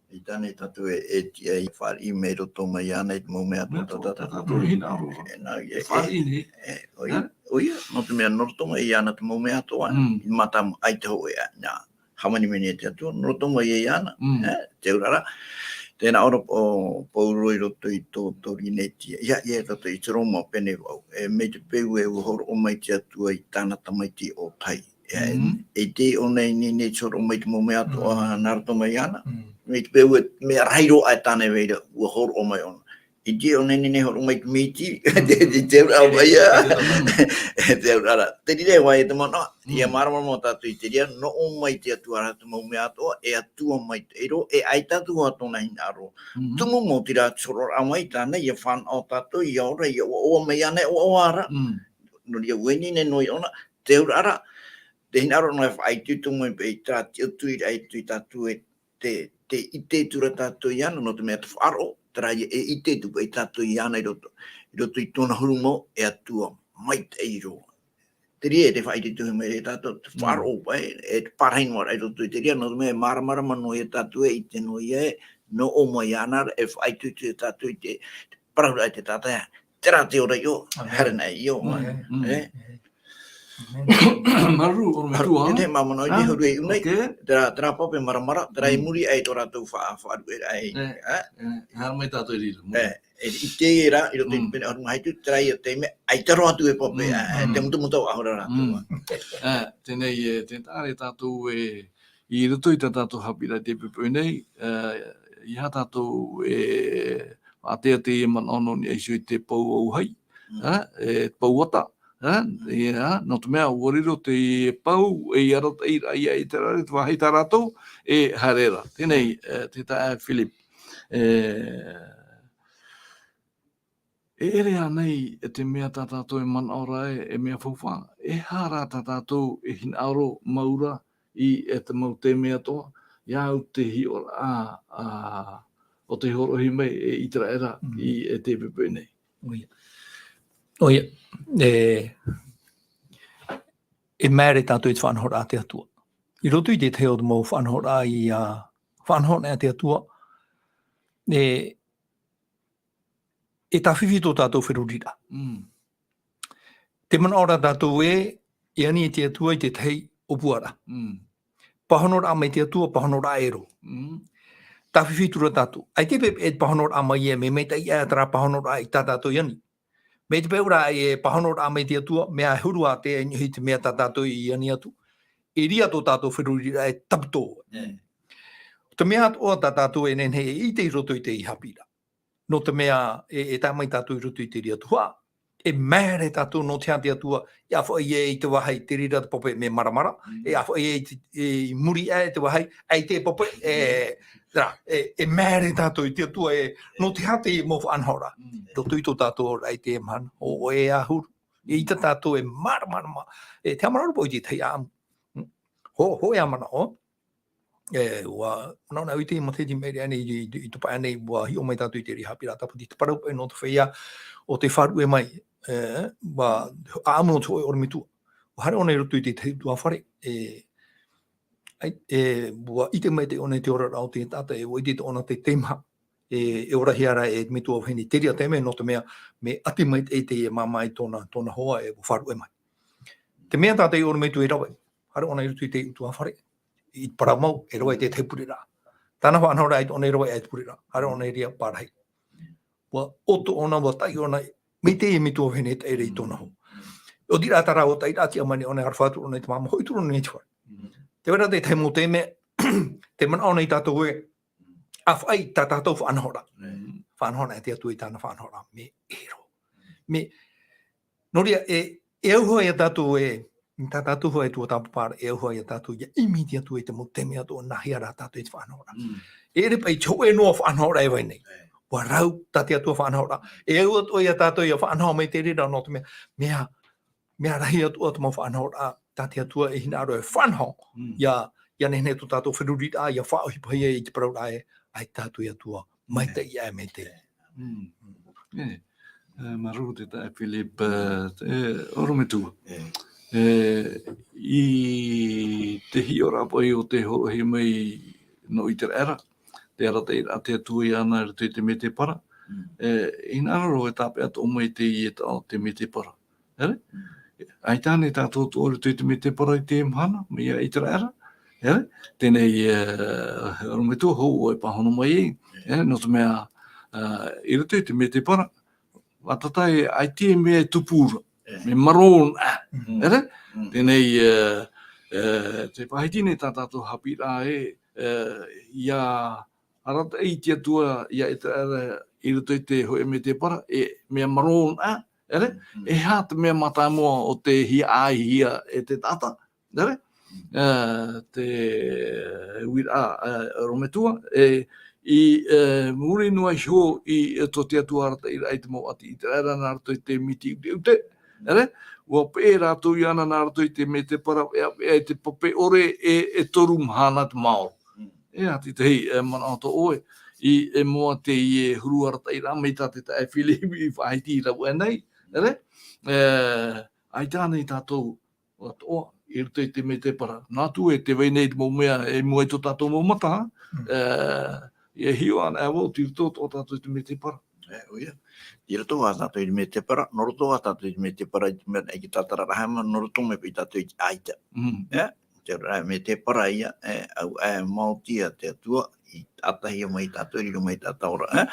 Eʻita nei tātou e, e tiʻa i fāriʻi mai roto mai iāna i te mau mea atoʻa tā tātou e hinaʻaro ra. E, nā, e, e fāriʻi nei. E, ʻoia, ʻoia, nō te mea, nō roto mai iāna te mau mea atoʻa, i mātāmua, ʻaita hōʻē, nā, hāmani mai nei te Atua, nō roto mai iāna, e, te auraʻa ra. Tē nā ʻō ra ʻo Paulo i roto i tō, tō Korinetia, ia, ia tātou i te Roma pene vau. E, mai te peu ē ʻua hōroʻa mai te Atua i tāna tamaiti ʻōtahi. E, e te ʻō nei, nei, nei te hōroʻa mai te mau mea atoʻa nā roto mai iāna. Mai te peu ē, mea rahi roa aʻe tāna e vai ra, ʻua hōroʻa mai ʻōna. I te ʻō nei, nei, nei hōroʻa mai te mīti, te, te, te auraʻa mai ia. Te auraʻa ra. Te reira e vai e te manaʻo, ia māramarama tātou i te reira, nō ʻō mai te Atua ra te mau mea atoʻa, e Atua maitaʻi roa, e ʻaita atoʻa tōna hinaʻaro. Tumu mau terā te hōroʻaraʻa mai tāna, ia fānaʻo tātou, ia ora, ia ʻoaʻoa mai iāna, e ʻoaʻoa ra. Nō reira, ʻua ineine noa ʻōna, te auraʻa ra, te hinaʻaro nō e faʻaitoito mai paʻi terā tiʻaturiraʻa i roto ia tātou e te, te ʻite atu ra tātou iāna, nō te mea te faʻaroʻo, terā ia e ʻite atu paʻi tātou iāna i roto, i roto i tōna huru mau, e Atua maitaʻi roa. Te reira e te faʻaitoitohia mai ra ia tātou, te faʻaroʻo paʻi, e te pārahi noa ra i roto i te reira, nō te mea e māramarama noa ia tātou e ʻite noa ia e, nō ʻō mai iāna ra, e faʻaitoito ia tātou i te, te parauraʻa i te Tātaʻi, terā te ora ïa, haere ana ïa, e. Māuruuru, ʻorometua. Te, te, manaʻo i te huru e ʻū nei, terā, terā pape māramarama, terā i muri aʻe i tō rātou fa-, faʻaruʻeraʻa, e. E, haere mai tātou i reira, muri. E, e, i te reira, i roto i te pene ʻahuru mā hitu, terā ïa te mea, ʻaita roa atu e pape, e, te mutamuta ʻaore rā rātou. E, teie nei, e, tē haere tātou e, i roto i tā tātou haʻapiʻiraʻa i teie poʻipoʻi nei, e, ʻeiaha tātou e faʻaʻite i te manaʻo nō niʻa iho i te pou ʻauahi, e, e, pou ata, e, ʻeiaha, nō te mea, ʻua riro te pou, e, i arataʻi ra ïa i te raʻi, te vāhi tā rātou, e haere ra. Teie nei, e, te taeaʻe Philip, e, e ʻere ānei, e te mea tā tātou e manaʻo ra ē, e mea faufaʻa, e aha rā tā tātou e hinaʻaro mau ra i, e te mau taime atoʻa, ʻia au te hiʻoraʻa, a, ʻo tei hōroʻahia mai e ʻĪteraʻera i, e te poʻipoʻi nei. ʻOia. ʻOia. E, e māere tātou i te faʻanahoraʻa a te Atua. I roto i te tahi o te mau faʻanahoraʻa i, a, faʻanahoraʻa a te Atua, e, e tāfifi tō tātou feruriraʻa. Te manaʻo ra tātou ē, e ani e te Atua i te tahi ʻōpuaraʻa. Pāhonoraʻa mai te Atua, pāhonoraʻa ʻē roa. Tāfifi atu ra tātou. ʻAita e, e pāhonoraʻa mai ē, mea maitaʻi aʻe terā pāhonoraʻa i tā tātou i ani. Mai te peu ra e pāhonoraʻa mai te Atua, mea huru ā te, i te mea tā tātou i ani atu. E reira tō tātou feruriraʻa e taputō. Te mea atoʻa tā tātou e nehenehe e ʻite i roto i teie haʻapiʻiraʻa. Nō te mea, e, e tae mai tātou i roto i te reira tuhaʻa, e māere tātou nō te aha te Atua, ʻia faʻaʻī ē i te vāhi te reira te pape mea māramarama, e ʻia faʻaʻī ē i te, e, i muri aʻe i te vāhi, ʻaita e pape, e, terā, e, e māere tātou i te Atua, e, nō te aha te mau faʻanahoraʻa. Roto i tō tātou ora i te mahana, ʻo, ʻoe e ʻahuru. E ʻaita tātou e māramarama, e, te haʻamanaʻo ra paʻi i te tahi ʻāʻamu. Hō, hōʻē ā manaʻo, E, ʻua, nā, nā, i te matahiti i maʻiri aʻe nei, i, i, i te pae nei, ʻua hiʻo mai tātou i te reira haʻapiʻiraʻa tāpati, te parau paʻi nō te feiā ʻo tei faʻaruʻe mai, e, ʻua, ʻāʻamu nō te hōʻē ʻorometua. ʻUa haere ʻōna i roto i te tahi ʻutuāfare, e, ʻaita, e, ʻua ʻite mai te ʻōna i te oraraʻa o te taʻata, e, ʻua ʻite te ʻōna te teimaha, e, e orahia ra e te metua vahine i te reira taime, nō te mea, mea ʻati maitaʻi teie māmā i tōna, tōna hoa, e, ʻua faʻaruʻe mai. Te mea tā te ʻorometua i rave, haere ʻōna i roto i te ʻutuāfare, i parau mau, e rave i te tahi pureraʻa. Tāna faʻanahoraʻa i tōna i rave aʻe te pureraʻa, haere ʻōna i reira pārahi. ʻUa ʻoto ʻōna, ʻua taʻi ʻōna, mai teie metua vahine e taʻi ra i tōna hoa. ʻOti rā terā ʻua taʻi ra, tiʻa mai nei ʻōna, haere fāturu ʻōna i te māmā, hoʻi atu ra ʻōna i te fare. Te vai ra te tahi mau taime, te manaʻo nei tātou ē, ʻa faʻaʻī tā tātou faʻanahoraʻa. Faʻanahoraʻa e te Atua i tāna faʻanahoraʻa, mea ʻē roa. Mea, nō reira, e, e au hoʻi ia tātou e, tā tātou hoʻi e tuatāpapa ra, e au hoʻi ia tātou ʻia ʻimi i te Atua i te mau taime atoʻa nā hea rā tātou i te faʻanahoraʻa. E ʻere paʻi te hōʻē noa faʻanahoraʻa e vai nei. ʻUa rau tā te Atua faʻanahoraʻa. E au atoʻa ia tātou ʻia faʻanaho mai te reira nō te mea, mea, mea rahi atoʻa te mau faʻanahoraʻa tā te Atua e hinaʻaro e faʻanaho, Mm. ʻia, ʻia nehenehe tō tātou feruriraʻa, ʻia faʻaʻohipahia i te parau ra ē, ʻaita tātou e Atua, maitaʻi aʻe maitaʻi. Mm. E, e, māuruuru te taeaʻe Philip, e, e, ʻorometua. E. E, i te hiʻoraʻa paʻi o te hōroʻahia mai nō ʻĪteraʻera, te arataʻiraʻa a te Atua iāna i roto i te mētēpara. Mm. E, hinaʻaro e tāpeʻa atoʻa mai teie taʻo te mētēpara. ʻEre? Mm. ʻAita ānei tātou atoʻa i roto i te mētēpara i teie mahana, mai ia ʻĪteraʻera? ʻEre? Teie nei, e, ʻorometua hou e pāhono mai ai. Mm. ʻEre? Nō te mea, e, i roto i te mētēpara, ʻaita ʻaita e, ʻaita e mea e tupu ra. E. Mea marō na. Mm. ʻEre? Mm. Teie nei, e, e, tē faʻahiti nei tā tātou haʻapiʻiraʻa ē, e, ʻia arataʻi te Atua ia ʻĪteraʻera i roto i te hōʻē mētēpara, e mea marō na, ʻere? Mm. E aha te mea mātāmua o te hiaʻaihia e te taʻata, ʻere? Mm. E, te uiraʻa, e, ʻorometua, e, i, e, muri noa iho i, e, tō te Atua arataʻiraʻa i te mau ʻāti ʻĪteraʻera nā roto i te miti ʻuteʻute, ʻere? ʻUa peʻe rātou iāna nā roto i te mētēpara, e, e, te pape ʻore, e, e toru mahana te maoro. Mm. E aha te tahi, e, manaʻo tō ʻoe, i, e, mua teie huru arataʻiraʻa mai tā te taeaʻe Philip i faʻahiti rave nei, ʻere? E, ʻaita ānei tātou atoʻa, i roto i te mētēpara. Nā atu e tē vai nei te mau mea, e mua i tō tātou mau mata, Mm. e, e hiʻo ana e vau, tei roto atoʻa tātou i te mētēpara. E, ʻoia. Tei roto ā tātou i te mētēpara, nō roto ā tātou i te mētēpara, i te mea, i te tātararaʻa haere mai, nō roto mai paʻi tātou i te ʻaita. Mm. E, te ora, mētēpara ia, e, au, e, maoti ia te Atua, i ʻatahia mai tātou, riro mai tātou ra, e.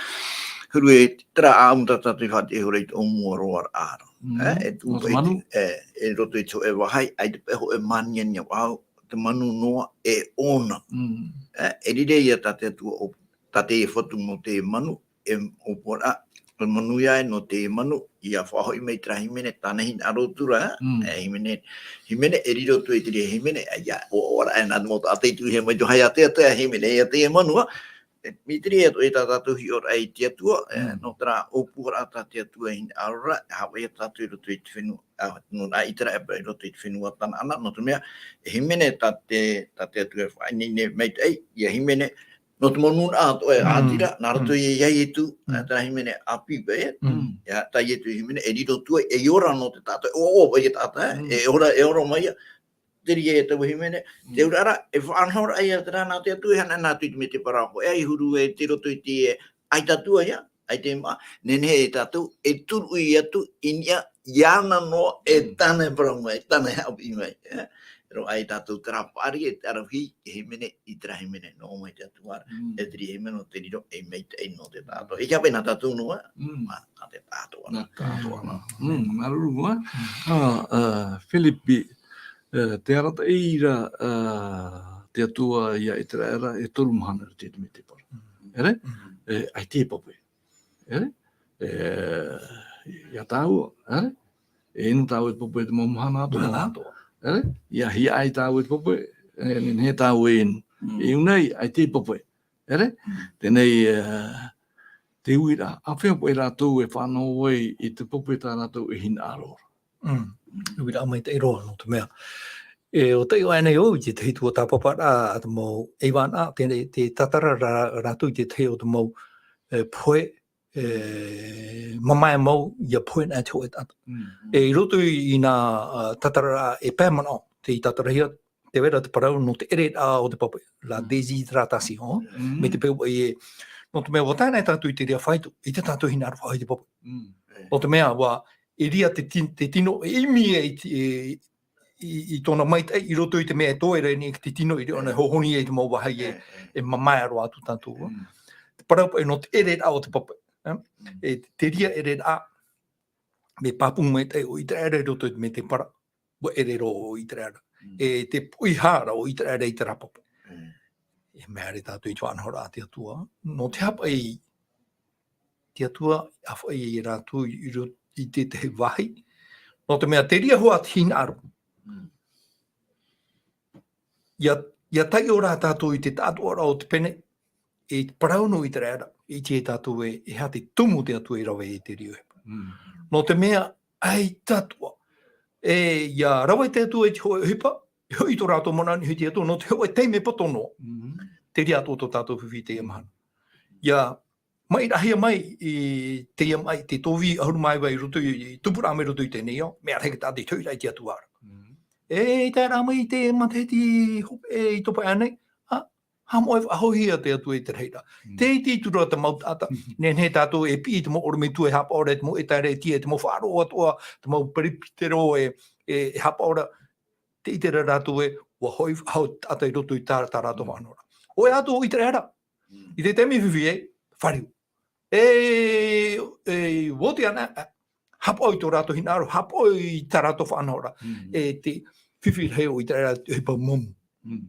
Huru e, terā ʻāʻamu tā tātou i faʻaʻite ihora i te ʻōmuaraʻa ra. Mm. E, e tuʻu Nō te paʻi manu. te, e, e roto i te hōʻē vāhi, ʻaita paʻi hōʻē māniania vau, te manu noa e ʻōna. Mm. E, e riro ia tā te Atua ʻōpū, tā te Fatu nō te manu, e ʻōpuaraʻa, e manu ia e nō te manu, ʻia faʻahoʻi mai terā hīmene, tāna hinaʻaro atu ra, Mm. e, hīmene, hīmene, e riro atu i te reira hīmene, e, ʻia, ʻo, ʻo, ra, e, nā te mau taʻata i tuʻuhia mai te vāhi a te Atua, e, hīmene, ia te manu, ā, e, i te reira atoʻa tā tātou hiʻoraʻa i te Atua, e, Mm. nō terā ʻōpuaraʻa tā te Atua e hinaʻaro ra, e haʻavāʻi ia tātou i roto i te fenua, ā, nō, ā, ʻĪteraʻera i roto i te fenua Tanaana, nō te mea, e hīmene tā te, tā te Atua e faʻaineine maitaʻi, ia hīmene, nō te mau nūnaʻa atoʻa e Mm. ʻāti ra, nā roto Mm. ia, ia Ietu, Mm. ā, terā hīmene ʻāpī paʻi, e. Mm. Ia, tā Ietu hīmene, e riro atu ai, e ora nō te taʻata, e ʻoaʻoa paʻi te taʻata, e, Mm. e ora, e ora mai ia, te reira ia taua hīmene, Mm. te auraʻa ra, e faʻanahoraʻa ia terā nā te Atua, e haere atu i te mētēpara, e huru e tei roto i te, e, ʻaita atu ia, ʻaita e mā, nehenehe e tātou, e turuʻi atu i niʻa, iāna noa, e Mm. tāna e parau mai, tāna e haʻapiʻi mai, e. Roaʻa ia tātou terā paʻari, e te ʻaravihi, e hīmene, i terā hīmene, nō mai te Atua ra, Mm. e te reira hīmene, nō te riro, e maitaʻi nō te taʻatoʻa. E kia paʻi nā tātou noa, Mm. mā, nā te taʻatoʻa ra. Nā te taʻatoʻa ra. Mm, māuruuru, e. Mm. Ā, ā, Philip, e, te arataʻi ra, ā, te Atua ia ʻĪteraʻera, e toru mahana i roto i te mētēpara. Mm. ʻEre? Mm. E, ʻaita e pape. ʻEre? E, ia tāua, ʻere? E inu tāua i te pape i te mau mahana atoʻa. Mahana atoʻa. ʻEre? Ia hiaʻai tāua i te pape, e, nehenehe tāua e inu. Mm. E inu nei, ʻaita e pape. ʻEre? Mm. Teie nei, e, te uiraʻa, āfea paʻi rātou e faʻanaho ai i te pape tā rātou e hinaʻaro ra. Mm. Uiraʻa maitaʻi roa, nō te mea. E, ʻo taiʻo aʻenei au i te tahi tuatāpaparaʻa a te mau ʻeivānaʻa, te, te tātara rā, rātou i te tahi o te mau, e, pohe, e, mamae mau, ʻia pohe na te hōʻē taʻata. Mm. E, i roto i, i nā, ā, tātararaʻa e pae manaʻo, tei tātarahia, tē vai ra te parau nō te ʻereraʻa o te pape, la Mm. déshydratation, Mm. mai te peu paʻi ē, nō te mea ʻua tae na tātou i te reira faito, ʻaita tātou e hinaʻaro faʻahoʻi i te pape. Mm. Nō te mea ʻua, e riro te tin-, te tino, e ʻimi e i te, e, i, i tōna maitaʻi, i roto i te mea e toe ra nei te tino, i reira ʻōna e hōhonu ai i te mau vāhi e, E, e. e mamae roa atu tātou. Mm. Te parau paʻi nō te ʻereraʻa o te pape, e? Mm. E te reira ʻereraʻa, mea pāpū maitaʻi ʻo ʻĪteraʻera i roto i te mētēpara, ʻua ʻere roa ʻo ʻĪteraʻera. Mm. E te poʻihā ra ʻo ʻĪteraʻera i terā pape. Mm. E mea ra tātou i te faʻanahoraʻa a te Atua. Nō te aha paʻi te Atua, ʻa faʻaʻī ia rātou i ro-, i te tahi vāhi. Nō te mea te reira hoʻi te hinaʻaro. Mm. ʻIa, ʻia taiʻo rā tātou i te taʻatoʻaraʻa o te pene, e parau nō ʻĪteraʻera, e ʻite tātou ē, e aha te tumu o te Atua i rave i te reira ʻohipa. Mm. Nō te mea, ʻaita atoʻa, E, ʻia rave te Atua i te hōʻē ʻohipa, e hoʻi tō rātou manaʻo i niʻa i te Atua, nō te hōʻē taime poto noa. Mhm. Te reira atoʻa tō tātou fifi i teie mahana. ʻIa maʻirahia mai i teie maʻi, te tōvī ʻahuru mā iva i roto i, i tupuraʻa mai i roto i teie nei ao, mea rahi tātou i te hoʻiraʻa i te Atua ra. Mhm. E, i tae ra mai i te matahiti hopeʻa i topa aʻe nei, ā, haʻamoʻe faʻahouhia te Atua i te rahiraʻa. Mm. Tē ʻite atu ra te mau taʻata, Mm. nehenehe tātou e piʻi i te mau ʻorometua e haʻapaʻo ra i te mau ʻĒtārētia, te mau faʻaroʻo atoʻa, te mau peresibitero e, e, e haʻapaʻo ra, tē ʻite ra rātou ē, ʻua hoʻi faʻahou te taʻata i roto i tā, tā rātou Mm. faʻanahoraʻa. Hōʻē atu ʻo ʻĪteraʻera. Mm. I te taime fifi ē, fāriu. E, e, ʻua oti ana, haʻapaʻo i tō rātou hinaʻaro, haʻapaʻo i tā rātou faʻanahoraʻa. Mm. E te fifi rahi ʻo ʻĪteraʻera, te ʻohipa mumu. Mm.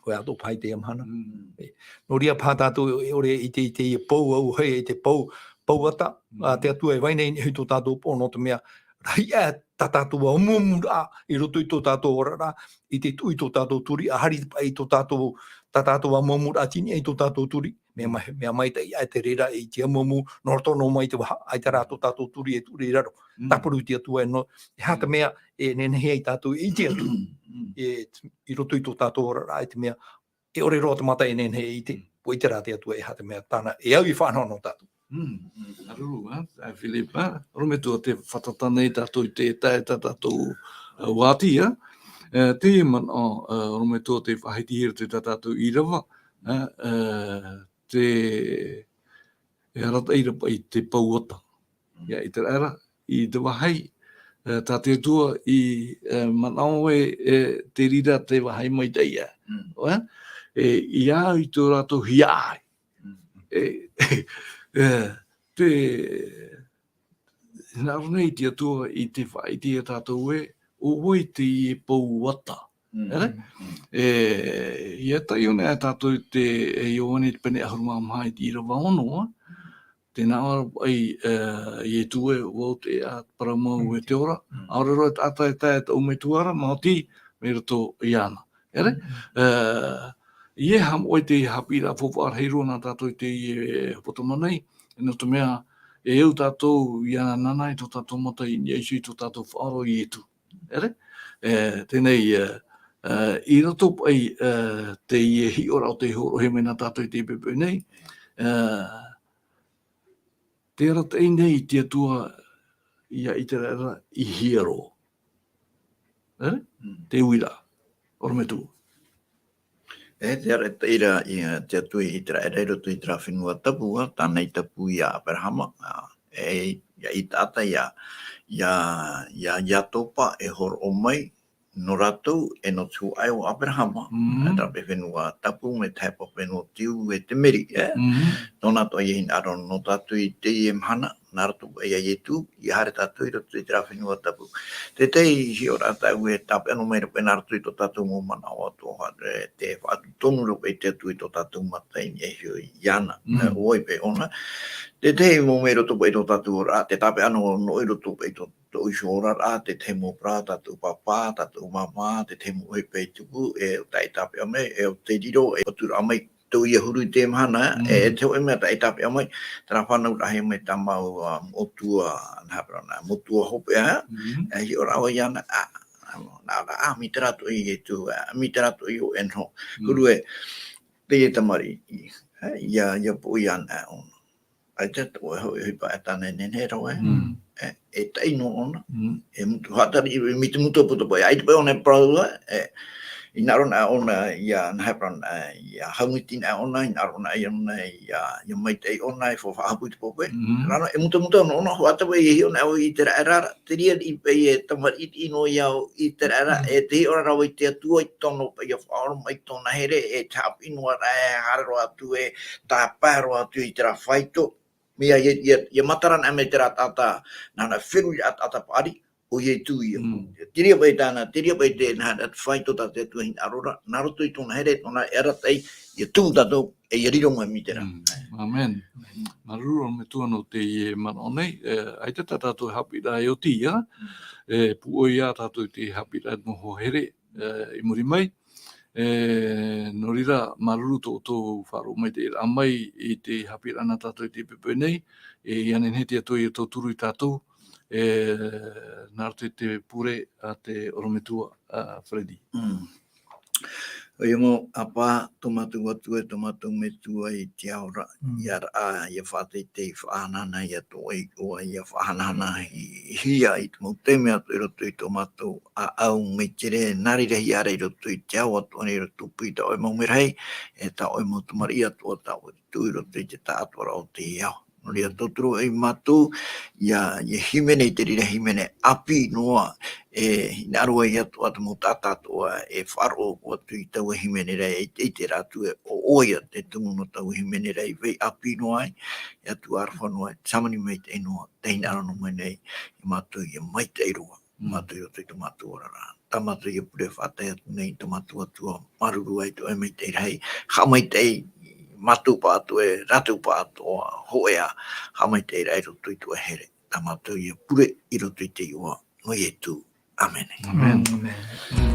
Hōʻē atu paha i teie mahana. Mm. E, nō reira paha tātou e ʻore i te, i te pou, ʻauhea i te pou, pou ata, Mm. ā, te Atua e vai nei i niʻa i tō tātou pō, nō te mea, rahi aʻe tā tātou amuamuraʻa i roto i tō tātou oraraʻa, i te tuʻu i tō tātou turi, ā, haere paʻi i tō tātou, tā tātou amuamuraʻa i niʻa i tō tātou turi, mea mai, mea maitaʻi aʻe te reira i te amuamu, nō roto noa mai te vaha, ʻaita rā tō tātou turi e tuʻu ra i raro. Mm. Tāparu te Atua e nō, e aha te Mm. mea, e nehenehe ai tātou e ʻite atu, Mm. e, i roto i tō tātou oraraʻa, i te mea, e ʻore roa te mata e nehenehe e ʻite, Mm. ʻua ʻite rā te Atua e aha te mea tāna, e au i faʻanaho nō tātou. Mm, mm, māuruuru, ā, ā, Filipa, ʻorometua tē fātata nei tātou i te tae tā tātou, ā, vāhi, ā. E, teie manaʻo, ā, ʻorometua tē faʻahitihia ra te tā tātou ʻīrava, ā, ā, te, e arataʻi ra paʻi te pou ata. Mm. ʻIa ʻĪteraʻera, i te vāhi, e, tā te Atua i, e, manaʻo ē, e, te reira te vāhi maitaʻi ā. Mm. Ē? E, ʻia au i tō rātou hiaʻai. Mm. E, e, te, hinaʻaro nei te Atua i te faʻaʻite ia tātou ē, ʻo vai teie pou ata. Mm. Ere? Mm. E, ʻia taiʻo nei tātou i te, e Ioane i te pene ʻahuru mā maha i te ʻīrava ono, ā. Tē nā ʻō ra paʻi, e, Ietu ē, ʻo vau te ʻēʻa, te parau mau Mm. e te ora. Mm. ʻAore roa e taʻata e tae i tōʻu Metua ra, maoti mai roto iāna. Ere? Mm. E, ʻia haʻamoʻe te haʻapiʻiraʻa faufaʻa rahi roa nā tātou i teie, e, hepetoma nei, nō te mea, e au tātou ʻia nānā i tō tātou mata i niʻa iho i tō tātou Faʻaora ʻo Ietu. Ere? E, teie nei, e, e, i roto paʻi, e, teie hiʻoraʻa o tē hōroʻahia mai nā tātou i teie poʻipoʻi nei, e, tē arataʻi nei te Atua ia ʻĪteraʻera i hiero. Ere? Mm. Te uiraʻa. ʻOrometua. E, tē arataʻi ra ia te Atua i ʻĪteraʻera i roto i terā fenua tapu, ā, tāna i tapu ia Aperahama, ā, e, ia i taʻata ia, ia, ia Iakoba e hōroʻa mai, nō rātou, e nō te huaʻai o Aperahama, Mm. e terā paʻi fenua tapu, mai te haʻapaʻo fenua Tiʻu e te Meri, e? Mm. Tōna atoʻa ia hinaʻaro nō tātou i teie mahana, nā roto paʻi ia Ietu, ʻia haere tātou i roto i terā fenua tapu. Te tahi hiʻoraʻa tāʻu e tāpeʻa noa mai ra paʻi nā roto i tō tātou mau manaʻo atoʻa, e, te faʻatupu tonu ra paʻi te Atua i tō tātou mata i niʻa iho iāna. Mm. E, ʻo vai paʻi ʻōna. Te tahi mau mea i roto paʻi i tō tātou oraraʻa, te tāpeʻa noa, noa i roto paʻi i tō tōʻu iho oraraʻa, te tahi mau parau, tā tōʻu pāpā, tā tōʻu māmā, te tahi mau ʻohipa i tupu, e ʻo tē tāpeʻa mai, e ʻo tē riro, e ʻo tūraʻa mai tōʻu ia huru i teie mahana, Mm. e te hōʻē mea tē tāpeʻa mai, terā fānauraʻahia mai tā māua, ā, moʻotua, nā hea parau na, moʻotua hopeʻa, Mm. e hiʻoraʻa vau iāna, ā, ā, nā, nā, ā, mai terā atoʻa ia Ietu, ā, mai terā atoʻa ia ʻoe noa. Mm. Huru ē, teie tamariʻi, ā, ia, ia poʻi ana ʻōna. ʻAita te ʻoe hoʻi, ʻohipa e tāna e nehenehe roa, Mm. e, e taʻi noa ʻōna, Mm. e mutu, haʻatari, e, mai te mutu o puta paʻi, ʻaita paʻi ʻōna e parau, e, hinaʻaro na ʻōna, ia, nā hea parau na, ia haumiti na ʻōna, hinaʻaro na ʻōna, ia, ia maitaʻi ʻōna, e faʻahaʻapaʻo i te pope. Mm. Nā reira, e mutamuta noa ʻōna, hoʻi atu paʻi e hiʻo na ʻoe i ʻĪteraʻera, te reira paʻi e tamariʻi noa ia ʻo ʻĪteraʻera, Mm. e te hiʻoraʻa rave i te Atua i tōna paʻi ia faʻaora mai tōna here, e te haʻapiʻi noa ra, e haere roa atu, e tāpae roa atu i terā faito, Mea ia, ia, ia matara ana mai terā taʻata, nā, nā feruri a, a taʻata paʻari, ʻo Ietu ia. Mm. Te reira paʻi tāna, te reira paʻi te, nā, nā te faito tā te Atua hinaʻaro ra, nā roto i tōna here, tōna e arataʻi, ia tumu tātou, e ia riro mai mai terā. Mm. Amen. Māuruuru ʻorometua nō teie manaʻo nei, e, ʻaita tā tātou haʻapiʻiraʻa e oti ia, Mm. e, pūʻoi ā tātou i te haʻapiʻiraʻa noho here, e, i muri mai. E, nō reira, māuruuru tō, tō faʻaroʻo mai te, ʻīraʻa mai i te haʻapiʻiraʻa nā tātou i teie poʻipoʻi nei, e, ʻia nehenehe te Atua ʻia tauturu ia tātou, e, nā roto i te pure a te ʻorometua, a, Freddy. Mm. ʻOia mau, ʻApā, tō mātou Atua, tō mātou Metua i te ao ra, Mm. ʻia ra, ʻia faʻateitei, faʻahanahana ia tō ʻoe iʻoa, ʻia faʻahanahana i, i hia i te mau taime atoʻa i roto i tō mātou ʻāʻau mai te reira, nā reira hia ra i roto i te ao atoʻa nei, i roto i tā ʻoe mau merahi, e tā ʻoe mau tamariʻi atoʻa, tā ʻoe tuʻu i roto i te taʻatoʻaraʻa o te ao. Nō reira, tauturu ai mātou, ʻia, ʻia hīmene i te reira hīmene ʻāpī noa, e, hinaʻaro ai atoʻa te mau taʻata atoʻa, e faʻaroʻo atu i taua hīmene ra, e, e ʻite rātou ē, ʻo ʻoia te tumu nō taua hīmene ra, i vai ʻāpī noa ai, e Atua aroha noa, e te hāmani maitaʻi noa, tē hinaʻaro noa mai nei, ia mātou ʻia maitaʻi roa, Mm. mātou i roto i tō mātou oraraʻa. Tā mātou ia pure faʻatae atu nei, tō mātou Atua, māuruuru ā i tō ʻoe maitaʻi rahi, haʻamaitaʻi mātou pāʻatoʻa, rātou pāʻatoʻa, hōʻē ā, haʻamaitaʻi rā i roto i tō ʻoe here. Tā mātou ia pure i roto i te iʻoa nō Ietu. ʻĀmene. ʻĀmene. ʻĀmene.